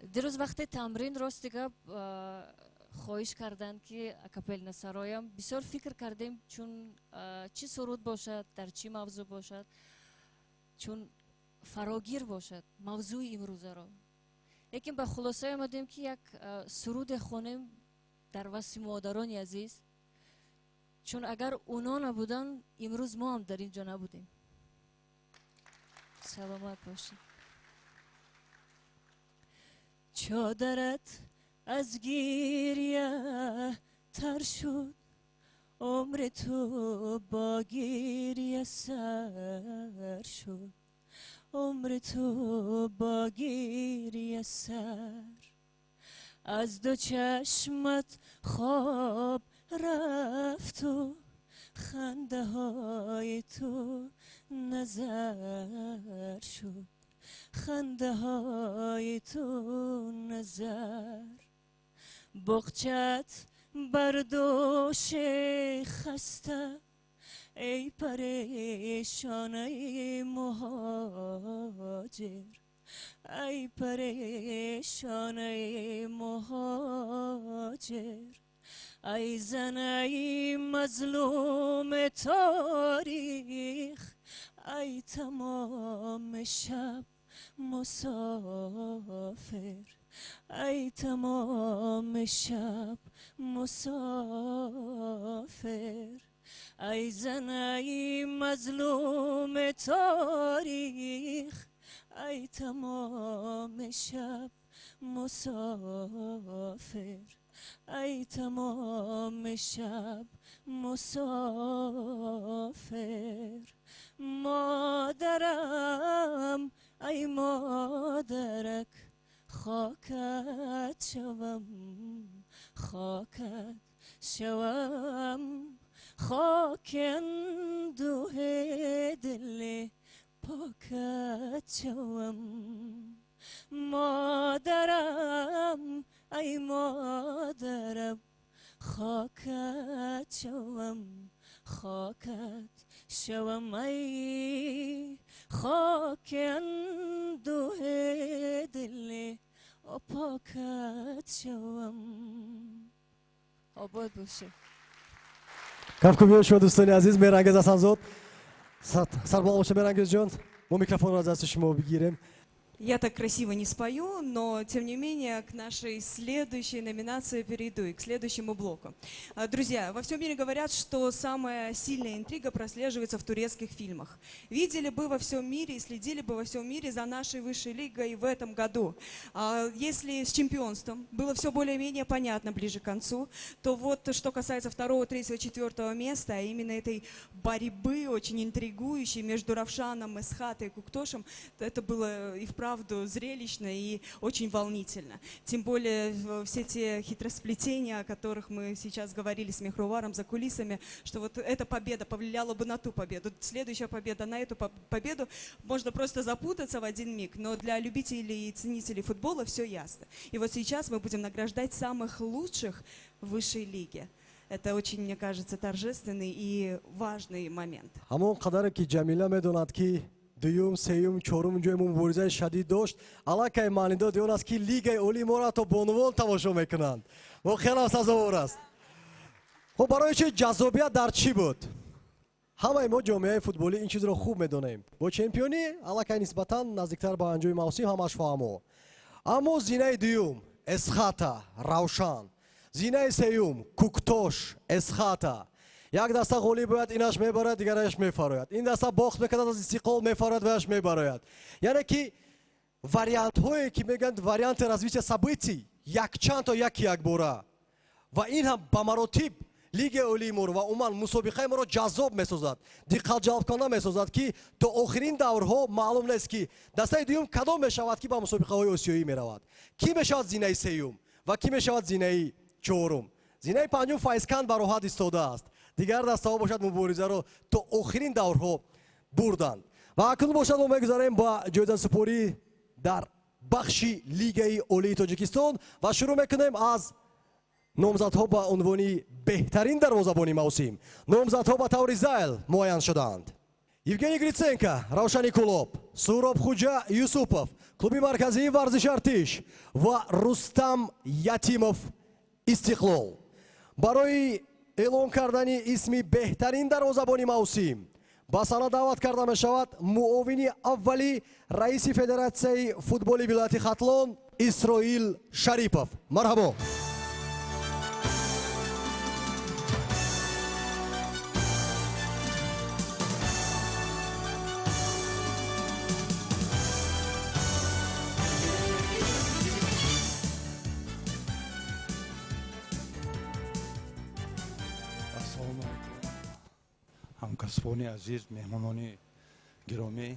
Дирӯз вақте тамрин, рости гап, хоҳиш карданд, ки акапельно сароям. Бисёр фикр кардем, чун чӣ суруд бошад, дар чӣ мавзӯъ бошад, чун фарогир бошад мавзӯи имрӯзаро, лекин ба хулосае омадем, ки як суруде хонем дар васфи модарони азиз, чун агар уно набуданд, имрӯз мо ҳам дар ин ҷо набудем. Саломат бошед. Чодарат аз гиря тар шуд, умри ту бо гиря сар шуд, умри ту бо гиря сар. Аз ду чашмат хоб рафту хандаҳои ту назар шуд, хандаҳои ту назар. Боғчат бар дӯши хаста, эй парешонаи муҳоҷир, ай парешонаи муҳоҷир, ай занаи мазлуми торих, ай тамоми шаб мусофир, ай тамоми шаб мусофир, ай занаи мазлуми торих, ай тамоми шаб мусофир, ай тамоми шаб мусофир. Модарам, ай модарак, хокат шавам, хокат шавам, хоки андӯҳи дили покат шавам. Модарам, ай модарам, хокат шавам, хокат шавам, ай хоки андӯҳи дили покат шавам. Обод бошед. Кафкӯбиҳои шумо, дӯстони азиз. Меҳрангез Ҳасанзод, сарбаланд боша, Меҳрангезҷон. Мо микрофонро аз дасти шумо бигирем. Я так красиво не спою, но тем не менее к нашей следующей номинации перейду и к следующему блоку. Друзья, во всем мире говорят, что самая сильная интрига прослеживается в турецких фильмах. Видели бы во всем мире и следили бы во всем мире за нашей высшей лигой в этом году. Если с чемпионством было все более-менее понятно ближе к концу, то вот что касается второго, третьего, четвертого места, а именно этой борьбы очень интригующей между Равшаном, Эсхатой и Куктошем, то это было и вправду зрелищно и очень волнительно. Тем более все те хитросплетения, о которых мы сейчас говорили с Мехруваром за кулисами, что вот эта победа повлияла бы на ту победу, следующая победа на эту победу, можно просто запутаться в один миг, но для любителей и ценителей футбола все ясно. И вот сейчас мы будем награждать самых лучших в высшей лиге. Это очень, мне кажется, торжественный и важный момент. Ҳамон қадаре ки Ҷамила медонад, ки дуюм, сеюм, чорум ҷои муборизаи шадид дошт, аллакай маънидоди он аст, ки лигаи олии моро ҳатто бонувон тамошо мекунанд. Воқеан ҳам сазовор аст. Хуб, барои чи ҷаззобият дар чӣ буд? Ҳамаи мо, ҷомеаи футболӣ, ин чизро хуб медонем. Бо чемпионӣ аллакай нисбатан наздиктар ба анҷоми мавсим ҳамаш фаҳмо, аммо зинаи дуюм Эсхата, Равшан, зинаи сеюм Куктош, Эсхата. Як даста ғолиб бояд, инаш мебарад, дигараш мефарояд, ин даста бохт мекунад, аз Истиқлол мефарояд ваяш мебарояд. Яъне ки вариантҳое ки мегӯянд, варианты развития событий якчанд то яки якбора, ва ин ҳам ба маротиб лигаи олии моро ва умуман мусобиқаи моро ҷаззоб месозад, диққатҷалбкунанда месозад, ки то охирин даврҳо маълум нест, ки дастаи дуюм кадом мешавад, ки ба мусобиқаҳои осиёӣ меравад, кӣ мешавад зинаи сеюм ва кӣ мешавад зинаи чорум. Зинаи панҷум Файзканд ба роҳат истодааст, дигар дастаҳо бошад, муборизаро то охирин даврҳо бурданд. Ва акнун бошад, мо мегузарем ба ҷоизасупорӣ дар Бахши Лигаи Олии Тоҷикистон ва шурӯъ мекунем аз номзадҳо ба унвони беҳтарин дарвозабони мавсим. Номзадҳо ба таври зайл муайян шудаанд: Евгений Гриценко, Равшани Кӯлоб, Суҳроб Хуҷа Юсупов, клуби марказии варзиши Артиш, ва Рустам Ятимов, Истиқлол. Барои эълон кардани исми беҳтарин дарвозабони мавсим ба саҳна даъват карда мешавад муовини аввали раиси Федератсияи футболи вилояти Хатлон Исроил Шарипов. Марҳабо. Ассалому алайкум, ҳамкасбони азиз, меҳмонони гиромӣ.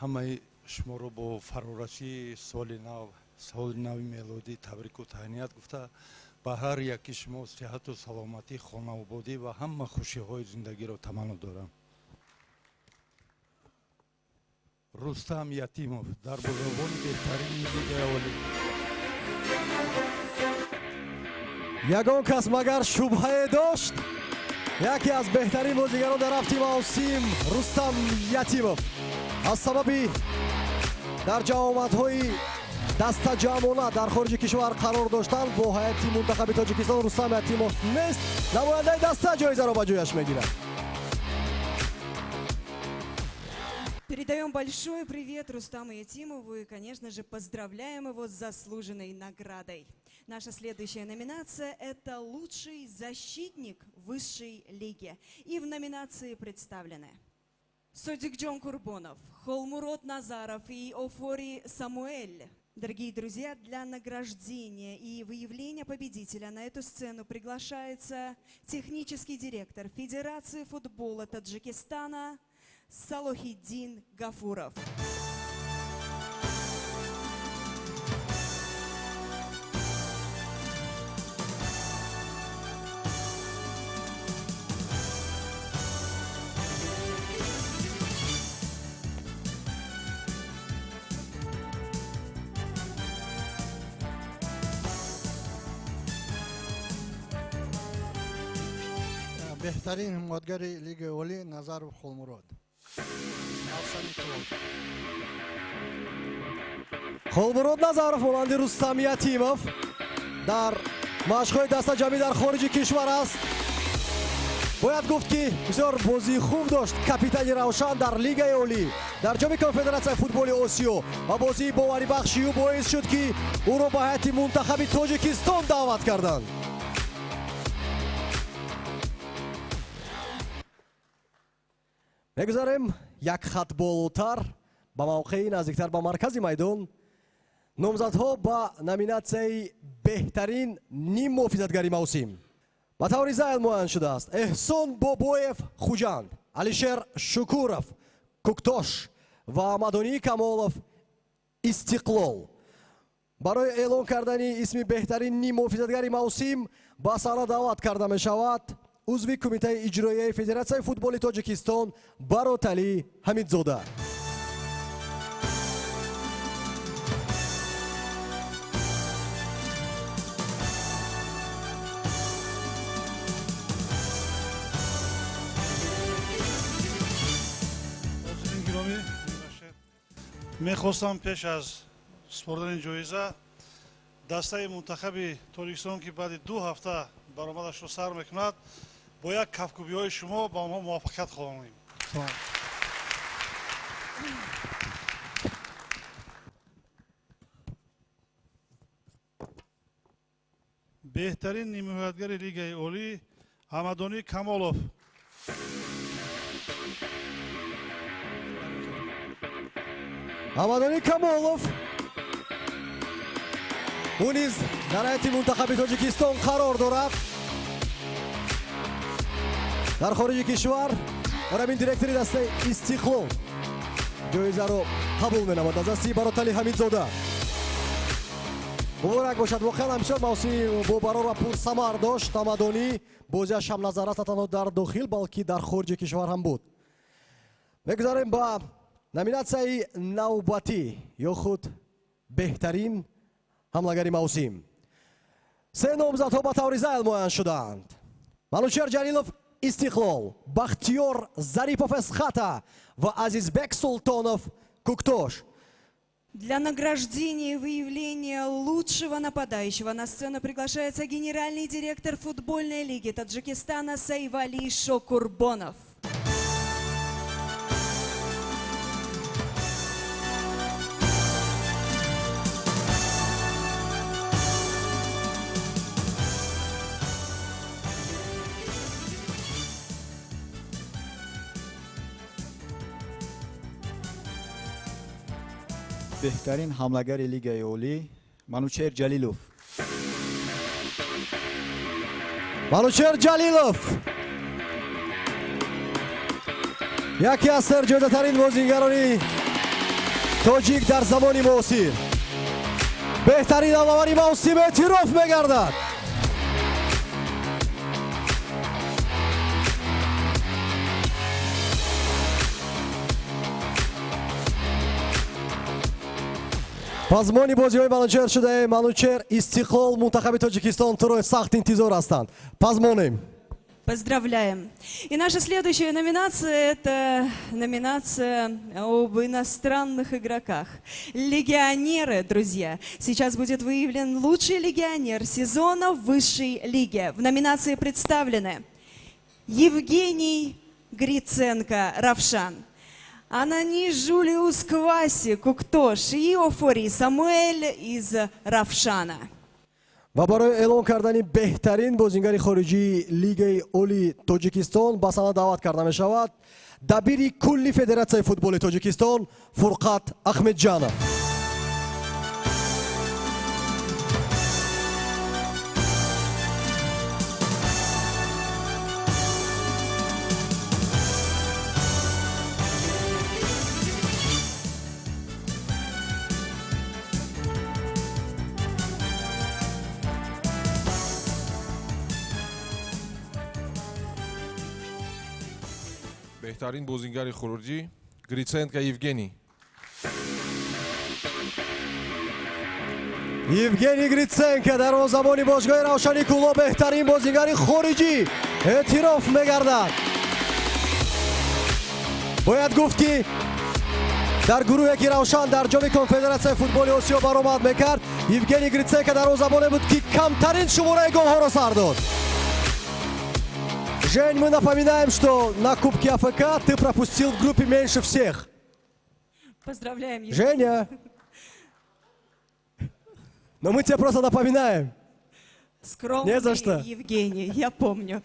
Ҳамаи шуморо бо фарорасии соли нав, соли нави мелодӣ табрику таҳният гуфта, ба ҳар яки шумо сиҳату саломатӣ, хонаободӣ ва ҳама хушиҳои зиндагиро таманно дорам. Рустам Ятимов, дарвозабони беҳтарини Лигаи Олӣ. Ягон кас магар шубҳае дошт? Яке аз беҳтарин бозигарон дар рафти мавсим Рустам Ятимов аз сабаби дар ҷамъомадҳои дастаҷамъона дар хориҷи кишвар қарор доштан бо ҳайати мунтахаби Тоҷикистон Рустам Ятимов нест. Намояндаи даста ҷоизаро ба ҷояш мегирад. Передаем большой привет Рустаму Ятимову и, конечно же, поздравляем его с заслуженной наградой. Наша следующая номинация – это «Лучший защитник высшей лиги». И в номинации представлены Содикджон Курбонов, Холмурод Назаров и Офори Самуэль. Дорогие друзья, для награждения и выявления победителя на эту сцену приглашается технический директор Федерации футбола Таджикистана Салохиддин Гафуров. Беҳтарин ҳимоятгари Лигаи Олӣ Назаров Холмурод, Равшани Кӯлоб. Холмурод Назаров монанди Рустам Ятимов дар машқҳои дастаҷамъӣ дар хориҷи кишвар аст. Бояд гуфт, ки бисёр бозии хуб дошт капитани Равшан дар Лигаи Олӣ, дар Ҷоми Конфедератсияи футболи Осиё, ва бозии боварибахши ӯ боис шуд, ки ӯро ба ҳайати мунтахаби Тоҷикистон даъват карданд. Мегузарем як хат болотар, ба мавқеи наздиктар ба маркази майдон. Номзадҳо ба номинатсияи беҳтарин ниммуҳофизатгари мавсим ба таври зайл муайян шудааст: Эҳсон Бобоев, Хуҷанд, Алишер Шукуров, Куктош, ва Мадонӣ Камолов, Истиқлол. Барои эълон кардани исми беҳтарин ниммуҳофизатгари мавсим ба саҳна даъват карда мешавад узви Кумитаи иҷроияи Федератсияи футболи Тоҷикистон Бароталӣ Ҳамидзода. Ҳозирин гиромӣ, мехостам пеш аз супордани ҷоиза дастаи мунтахаби Тоҷикистон, ки баъди 2 ҳафта баромадашро сар мекунад, бо як кафкӯбиҳои шумо ба онҳо муваффақият хоҳонем. Беҳтарин нимҳимоятгари Лигаи Олӣ Ҳамадонӣ Камолов. Ҳамадонӣ Камолов, ӯ низ дар ҳайати мунтахаби Тоҷикистон қарор дорад дар хориҷи кишвар. Барамин директори дастаи Истиқлол ҷоизаро қабул менамояд аз дасти Бароталӣ Ҳамидзода. Муборак бошад. Воқеан ҳам бисёр мавсими бобарор ва пурсамар дошт Ҳамадонӣ. Бозиаш ҳам назар аст, на танҳо дар дохил, балки дар хориҷи кишвар ҳам буд. Мегузарем ба номинатсияи навбатӣ ё худ Беҳтарин ҳамлагари мавсим. Се номзадҳо ба таври зайл муайян шудаанд: Манучер Ҷалилов, Истиқлол, Бахтиёр Зарипов, Эсхата, ва Азизбек Султонов, Куктош. Для награждения и выявления лучшего нападающего на сцену приглашается генеральный директор футбольной лиги Таджикистана Сайвали Шокурбонов. Беҳтарин ҳамлагари Лигаи Олӣ Манучер Ҷалилов. Манучер Ҷалилов, яке аз серҷоизатарин бозингарони тоҷик дар замони муосир, беҳтарин ҳамлавари мавсим эътироф мегардад. Пазмони бозиҳои Манучер шудаем. Манучер, Истиқлол, мунтахаби Тоҷикистон туро сахт интизор ҳастанд. Пазмонем. Поздравляем. И наша следующая номинация – это номинация об иностранных игроках. Легионеры, друзья. Сейчас будет выявлен лучший легионер сезона в высшей лиге. В номинации представлены Евгений Гриценко, Равшан, Анани Жулиус Кваси, Куктош, и Офори Самуэль из Равшана. Ва барои эълон кардани беҳтарин бозингари хориҷии Лигаи Олии Тоҷикистон ба саҳна даъват карда мешавад дабири кулли Федератсияи футболи Тоҷикистон Фурқат Ахмедҷанов. Беҳтарин бозингари хориҷӣ Гриценко Евгений. Евгений Гриценко, дарвозабони бошгоҳи Равшани Кӯлоб, беҳтарин бозингари хориҷӣ эътироф мегардад. Бояд гуфт, ки дар гурӯҳе ки Равшан дар Ҷоми Конфедератсияи футболи Осиё баромад мекард, Евгений Гриценко дарвозабоне буд, ки камтарин шумораи голҳоро сар дод. Жень, мы напоминаем, что на Кубке АФК ты пропустил в группе меньше всех. Поздравляем, Евгений. Женя! Но мы тебе просто напоминаем. Скромный Не за что. Евгений, я помню.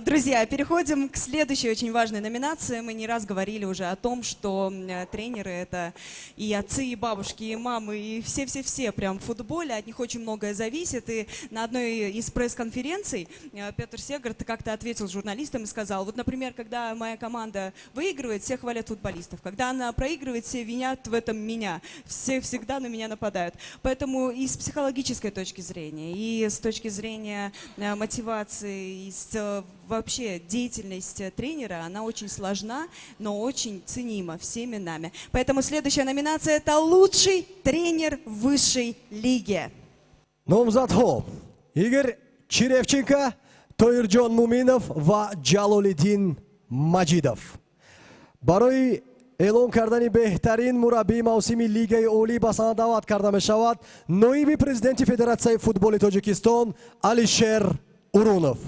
Друзья, переходим к следующей очень важной номинации. Мы не раз говорили уже о том, что тренеры это и отцы, и бабушки, и мамы, и все-все-все прям в футболе, от них очень многое зависит. И на одной из пресс-конференций Петр Сегерт как-то ответил журналистам и сказал: вот, например, когда моя команда выигрывает, все хвалят футболистов. Когда она проигрывает, все винят в этом меня. Все всегда на меня нападают. Поэтому и с психологической точки зрения, и с точки зрения мотивации, и вообще деятельность тренера, она очень сложна, но очень ценима всеми нами. Поэтому следующая номинация – это лучший тренер высшей лиги. Номзадҳо: Игорь Черевченко, Тоирҷон Муминов ва Ҷалолиддин Маҷидов. Барои эълон кардани беҳтарин мураббии мавсими Лигаи Олӣ ба саҳна даъват карда мешавад ноиби президенти Федератсияи футболи Тоҷикистон Алишер Урунов.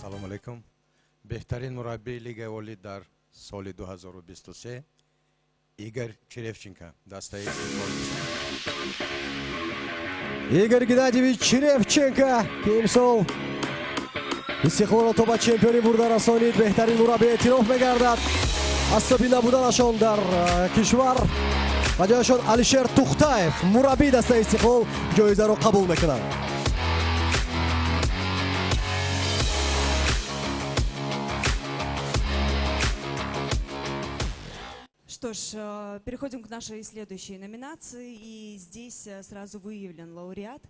Салому алайкум. Беҳтарин мураббии Лигаи Олӣ дар соли 2023 Игорь Черевченко, дастаи Истиқлол. Игорь Геннадьевич Черевченко, ки имсол Истиқлолро то ба чемпионӣ бурда расонид, беҳтарин мураббӣ эътироф мегардад. Аз ҳисоби набуданашон дар кишвар ба ҷояшон Алишер Тухтаев, мураббии дастаи Истиқлол, ҷоизаро қабул мекунанд. Что ж, переходим к нашей следующей номинации. И здесь сразу выявлен лауреат.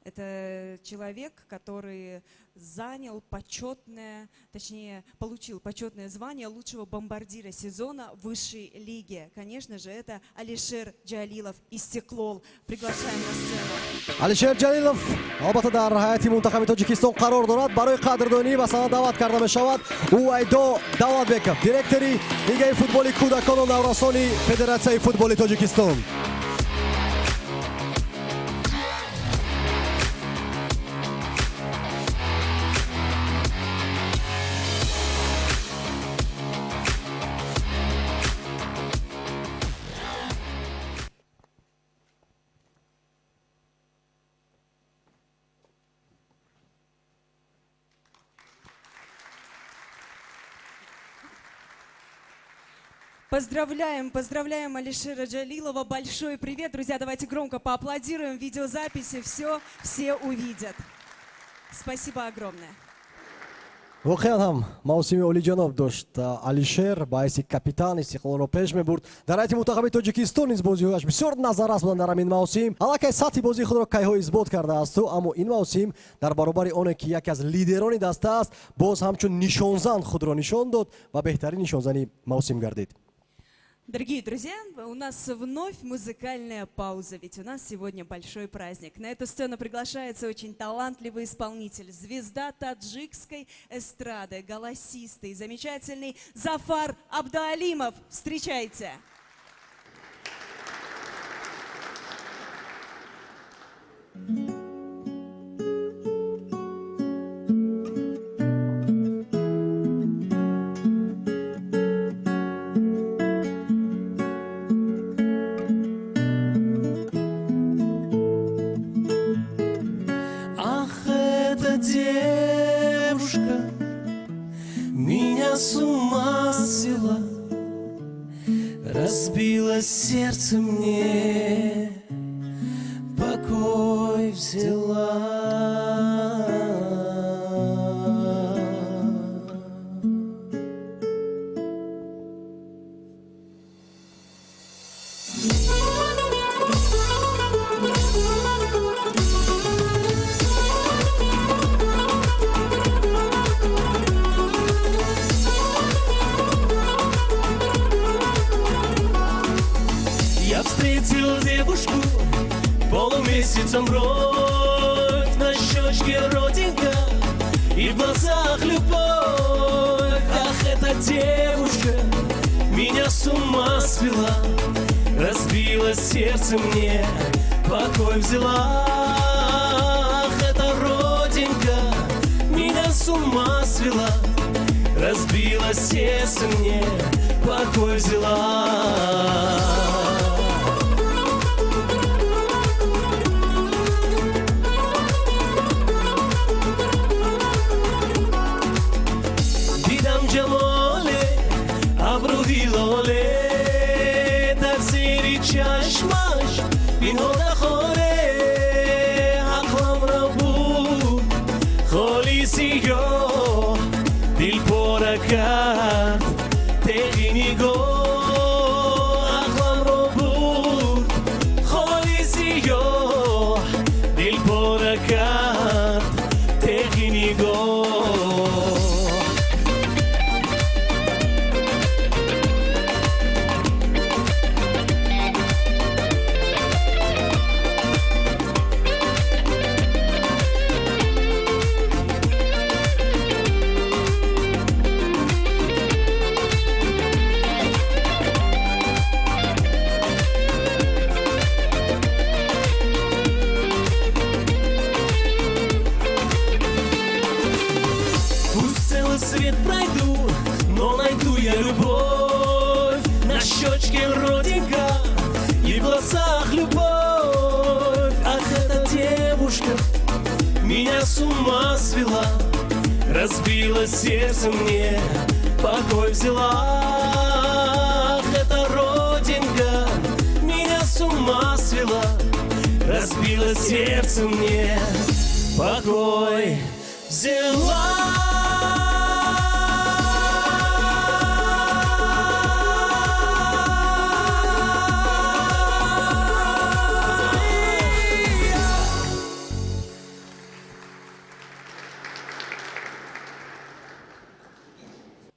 Это человек, который занял почетное, точнее, получил почетное звание лучшего бомбардира сезона высшей лиги. Конечно же, это Алишер Джалилов, «Истиклол». Приглашаем на сцену. Алишер Ҷалилов албатта дар ҳайати мунтахаби Тоҷикистон қарор дорад. Барои қадрдонӣ ба саҳна даъват карда мешавад Увайдо Давлатбеков, директори Лигаи футболи кӯдакону наврасони Федератсияи футболи Тоҷикистон. Поздравляем, поздравляем Алишера Джалилова. Большой привет. Друзья, давайте громко поаплодируем. Видеозаписи все, все увидят. Спасибо огромное. Воқеан ҳам мавсими олиҷаноб дошт Алишер. Ба ҳайси капитан Истиқлолро пеш мебурд. Дар ҳайати мунтахаби Тоҷикистон низ бозиҳояш бисёр назаррас буданд. Дар ҳамин мавсим аллакай сатҳи бозии худро кайҳо исбот кардаасту, аммо ин мавсим дар баробари оне ки яке аз лидерони даста аст, боз ҳамчун нишонзан худро нишон дод ва беҳтарин нишонзани мавсим гардид. Дорогие друзья, у нас вновь музыкальная пауза, ведь у нас сегодня большой праздник. На эту сцену приглашается очень талантливый исполнитель, звезда таджикской эстрады, голосистый, замечательный Зафар Абдуалимов. Встречайте! Ах, эта девушка меня с ума свела, разбила сердце мне, покой взяла. Я встретил девушку полумесяцем бровь, на щечке родинка и в глазах любовь. Ах, эта девушка меня с ума свела, разбила сердце мне, покой взяла. Ах, эта родинка меня с ума свела, разбила сердце мне, покой взяла. Дидам ҷамоле, абрӯи лоле, дар зери чашмаш пинҳона хоре. Ақламро буд холи сиёҳ, дил пора кард теғи нигоҳ. Ақламро буд холи сиёҳ, дил пора кард теғи нигоҳ. Пусть целый свет пройду, но найду я любовь. На щечке родинка и в глазах любовь. Ах, эта девушка меня с ума свела, разбила сердце мне, покой взяла. Ах, эта родинка меня с ума свела, разбила сердце мне, покой взяла.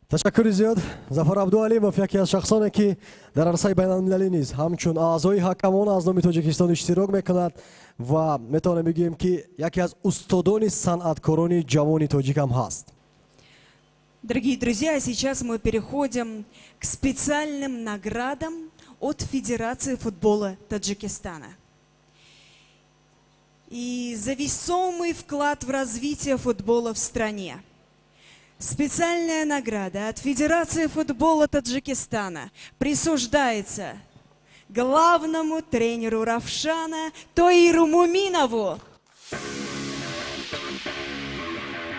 Ташаккури зиёд. Зафар Абдуалимов яке аз шахсоне, ки дар арсаи байналмилалӣ низ ҳамчун аъзои ҳакамон аз номи Тоҷикистон иштирок мекунад ва метавонем бигӯем, ки яке аз устодони санъаткорони ҷавони тоҷик ҳам ҳаст. Дорогие друзья, сейчас мы переходим к специальным наградам от Федерации футбола Таджикистана. И за весомый вклад в развитие футбола в стране. Специальная награда от Федерации футбола Таджикистана присуждается главному тренеру Равшана Тоиру Муминову.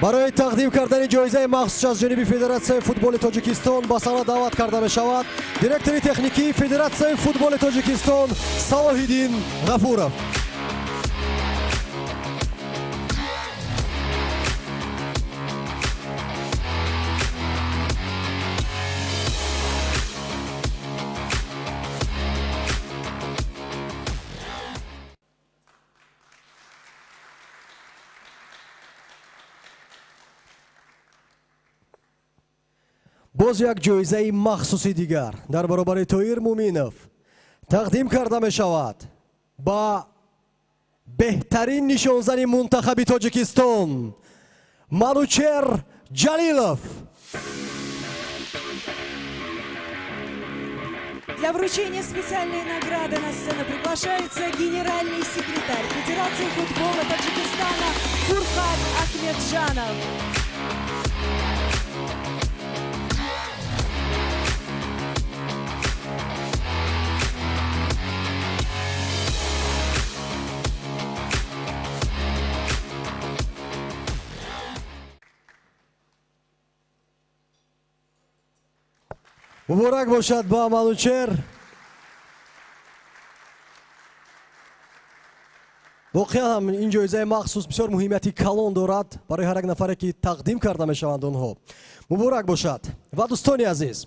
Барои тақдим кардани ҷоизаи махсус аз ҷониби Федератсияи футболи Тоҷикистон ба саҳна даъват карда мешавад директори техникии Федератсияи футболи Тоҷикистон Салоҳиддин Ғафуров. Боз як ҷоизаи махсуси дигар дар баробари Тоир Муминов тақдим карда мешавад ба беҳтарин нишонзани мунтахаби Тоҷикистон Манучер Ҷалилов. Для вручения специальной награды на сцену приглашается генеральный секретарь Федерации футбола Таджикистана Фурхат Ахмеджанов. Муборак бошад ба Манучер. Воқеан ҳам ин ҷоизаи махсус бисёр муҳимияти калон дорад барои ҳар як нафаре, ки тақдим карда мешаванд онҳо. Муборак бошад. Ва дӯстони азиз,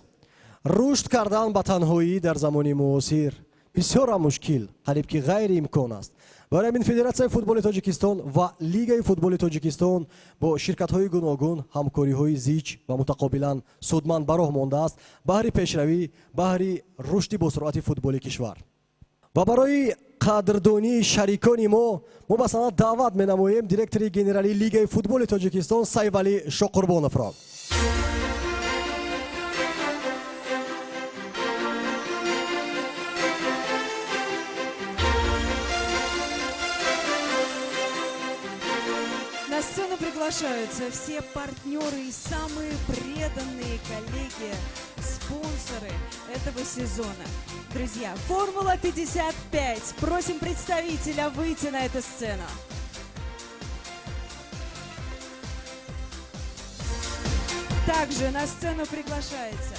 рушд кардан ба танҳоӣ дар замони муосир бисёрам мушкил, қариб ки ғайриимкон аст. Барои ҳамин Федератсияи футболи Тоҷикистон ва Лигаи футболи Тоҷикистон бо ширкатҳои гуногун ҳамкориҳои зич ва мутақобилан судманд ба роҳ мондааст баҳри пешравӣ, баҳри рушди босуръати футболи кишвар. Ва барои қадрдонии шарикони мо ба саҳна даъват менамоем директори генералии Лигаи футболи Тоҷикистон Сайфалӣ Шоқурбоновро. На сцену приглашаются все партнеры и самые преданные коллеги, спонсоры этого сезона. Друзья, Формула 55. Просим представителя выйти на эту сцену. Также на сцену приглашается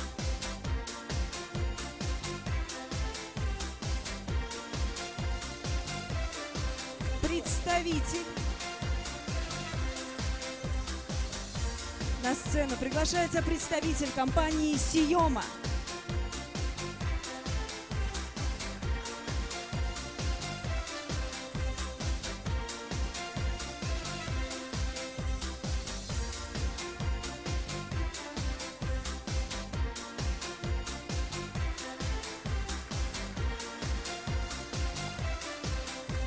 представитель. На сцену приглашается представитель компании «Сиома».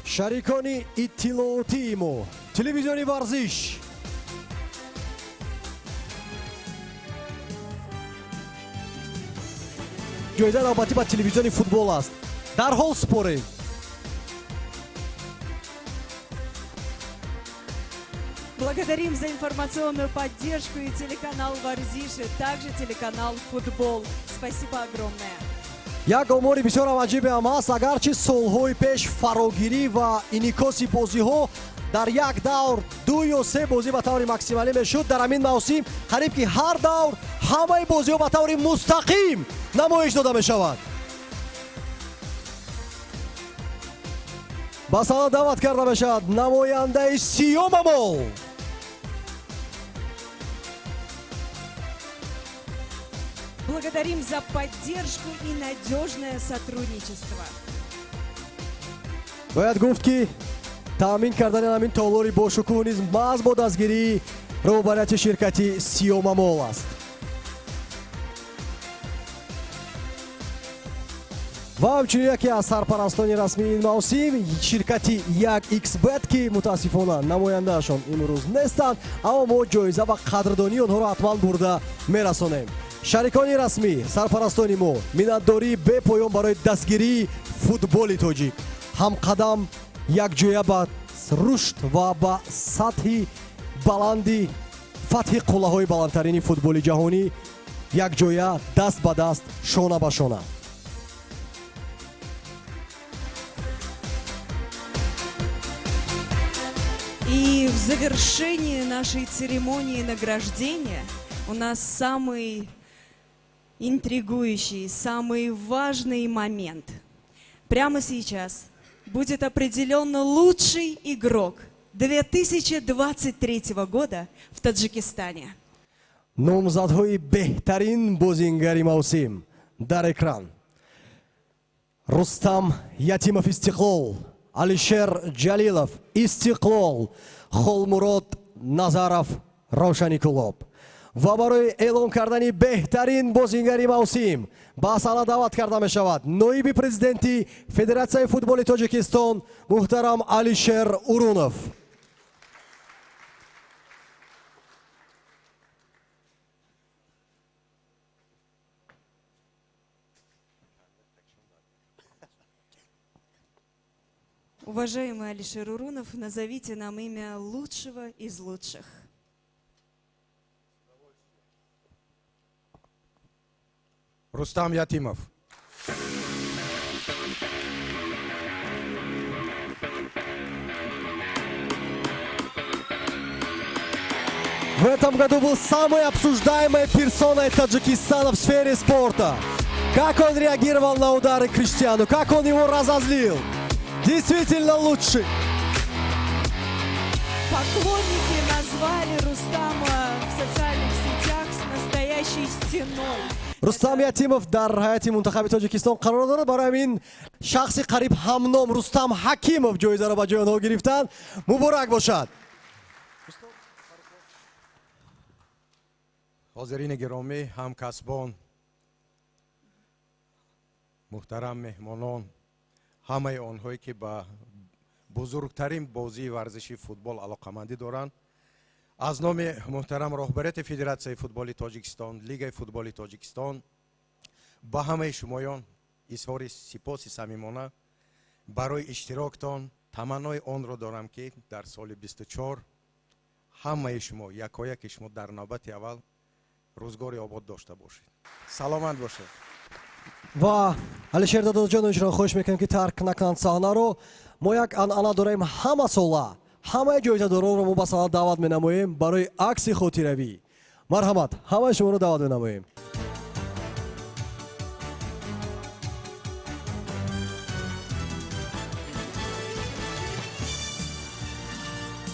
Шарикони иттилоотии мо, телевизиони Варзиш. Ҷоизаи навбатӣ ба телевизиони Футбол аст. Дарҳол супорем. Благодарим за информационную поддержку и телеканал Варзиш, и также телеканал Футбол. Спасибо огромное. Як омори бисёрам аҷибе ҳам ҳаст. Агарчи солҳои пеш фарогирӣ ва инъикоси бозиҳо дар як давр ду ё се бозӣ ба таври максималӣ мешуд, дар ҳамин мавсим қариб ки ҳар давр ҳамаи бозиҳо ба таври мустақим намоиш дода мешавад. Ба саҳна даъват карда мешавад намояндаи Сиёмамол. Благодарим за поддержку и надежное сотрудничество. Бояд гуфт, ки таъмин кардани ҳамин толори бошукӯҳ низ маҳз бо дастгирии роҳбарияти ширкати Сиёмамол аст. Ва ҳамчунин яке аз сарпарастони расмии ин мавсим ширкати 1xBet, ки мутаассифона намояндаашон имрӯз нестанд, аммо мо ҷоиза ва қадрдонии онҳоро ҳатман бурда мерасонем. Шарикони расмӣ, сарпарастони мо, миннатдории бепоён барои дастгирии футболи тоҷик, ҳамқадам якҷоя ба рушд ва ба сатҳи баланди фатҳи қуллаҳои баландтарини футболи ҷаҳонӣ, якҷоя, даст ба даст, шона ба шона. И в завершении нашей церемонии награждения у нас самый интригующий, самый важный момент. Прямо сейчас будет определен лучший игрок 2023 года в Таджикистане. Номзадҳои беҳтарин бозингари мавсим дар экран: Рустам Ятимов, Истиқлол, Алишер Ҷалилов, Истиқлол, Холмурод Назаров, Равшани Кӯлоб. Ва барои эълон кардани беҳтарин бозингари мавсим ба саҳна даъват карда мешавад ноиби президенти Федератсияи футболи Тоҷикистон муҳтарам Алишер Урунов. Уважаемый Алишер Урунов, назовите нам имя лучшего из лучших. Рустам Ятимов. В этом году был самой обсуждаемой персоной Таджикистана в сфере спорта. Как он реагировал на удары Криштиану, как он его разозлил. Действительно лучший. Поклонники назвали Рустама в социальных сетях с настоящей стеной. Рустам Ятимов дар ҳайати мунтахаби Тоҷикистон қарор дорад. Барои ҳамин шахси қариб ҳамном Рустам Ҳакимов ҷоизаро ба ҷои онҳо гирифтанд. Муборак бошад. Ҳозирини гиромӣ, ҳамкасбон, муҳтарам меҳмонон, ҳамаи онҳое ки ба бузургтарин бозии варзиши футбол алоқамандӣ доранд, аз номи муҳтарам роҳбарияти Федератсияи футболи Тоҷикистон, Лигаи футболи Тоҷикистон ба ҳамаи шумоён изҳори сипоси самимона барои иштироктон. Таманнои онро дорам, ки дар соли 24 ҳамаи шумо, якояки шумо дар навбати аввал рӯзгори обод дошта бошед, саломат бошед. Ва Алишер Дадоҷоновичро хоҳиш мекунем, ки тарк накунанд саҳнаро. Мо як анъана дорем: ҳама сола ҳамаи ҷоизадоронро мо ба саҳна даъват менамоем барои акси хотиравӣ. Марҳамат, ҳамаи шуморо даъват менамоем.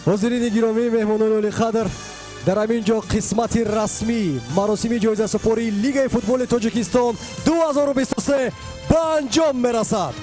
Ҳозирини гиромӣ, меҳмонони олиқадр, дар ҳамин ҷо қисмати расмӣ маросими ҷоизасупории Лигаи футболи Тоҷикистон 2023 ба анҷом мерасад.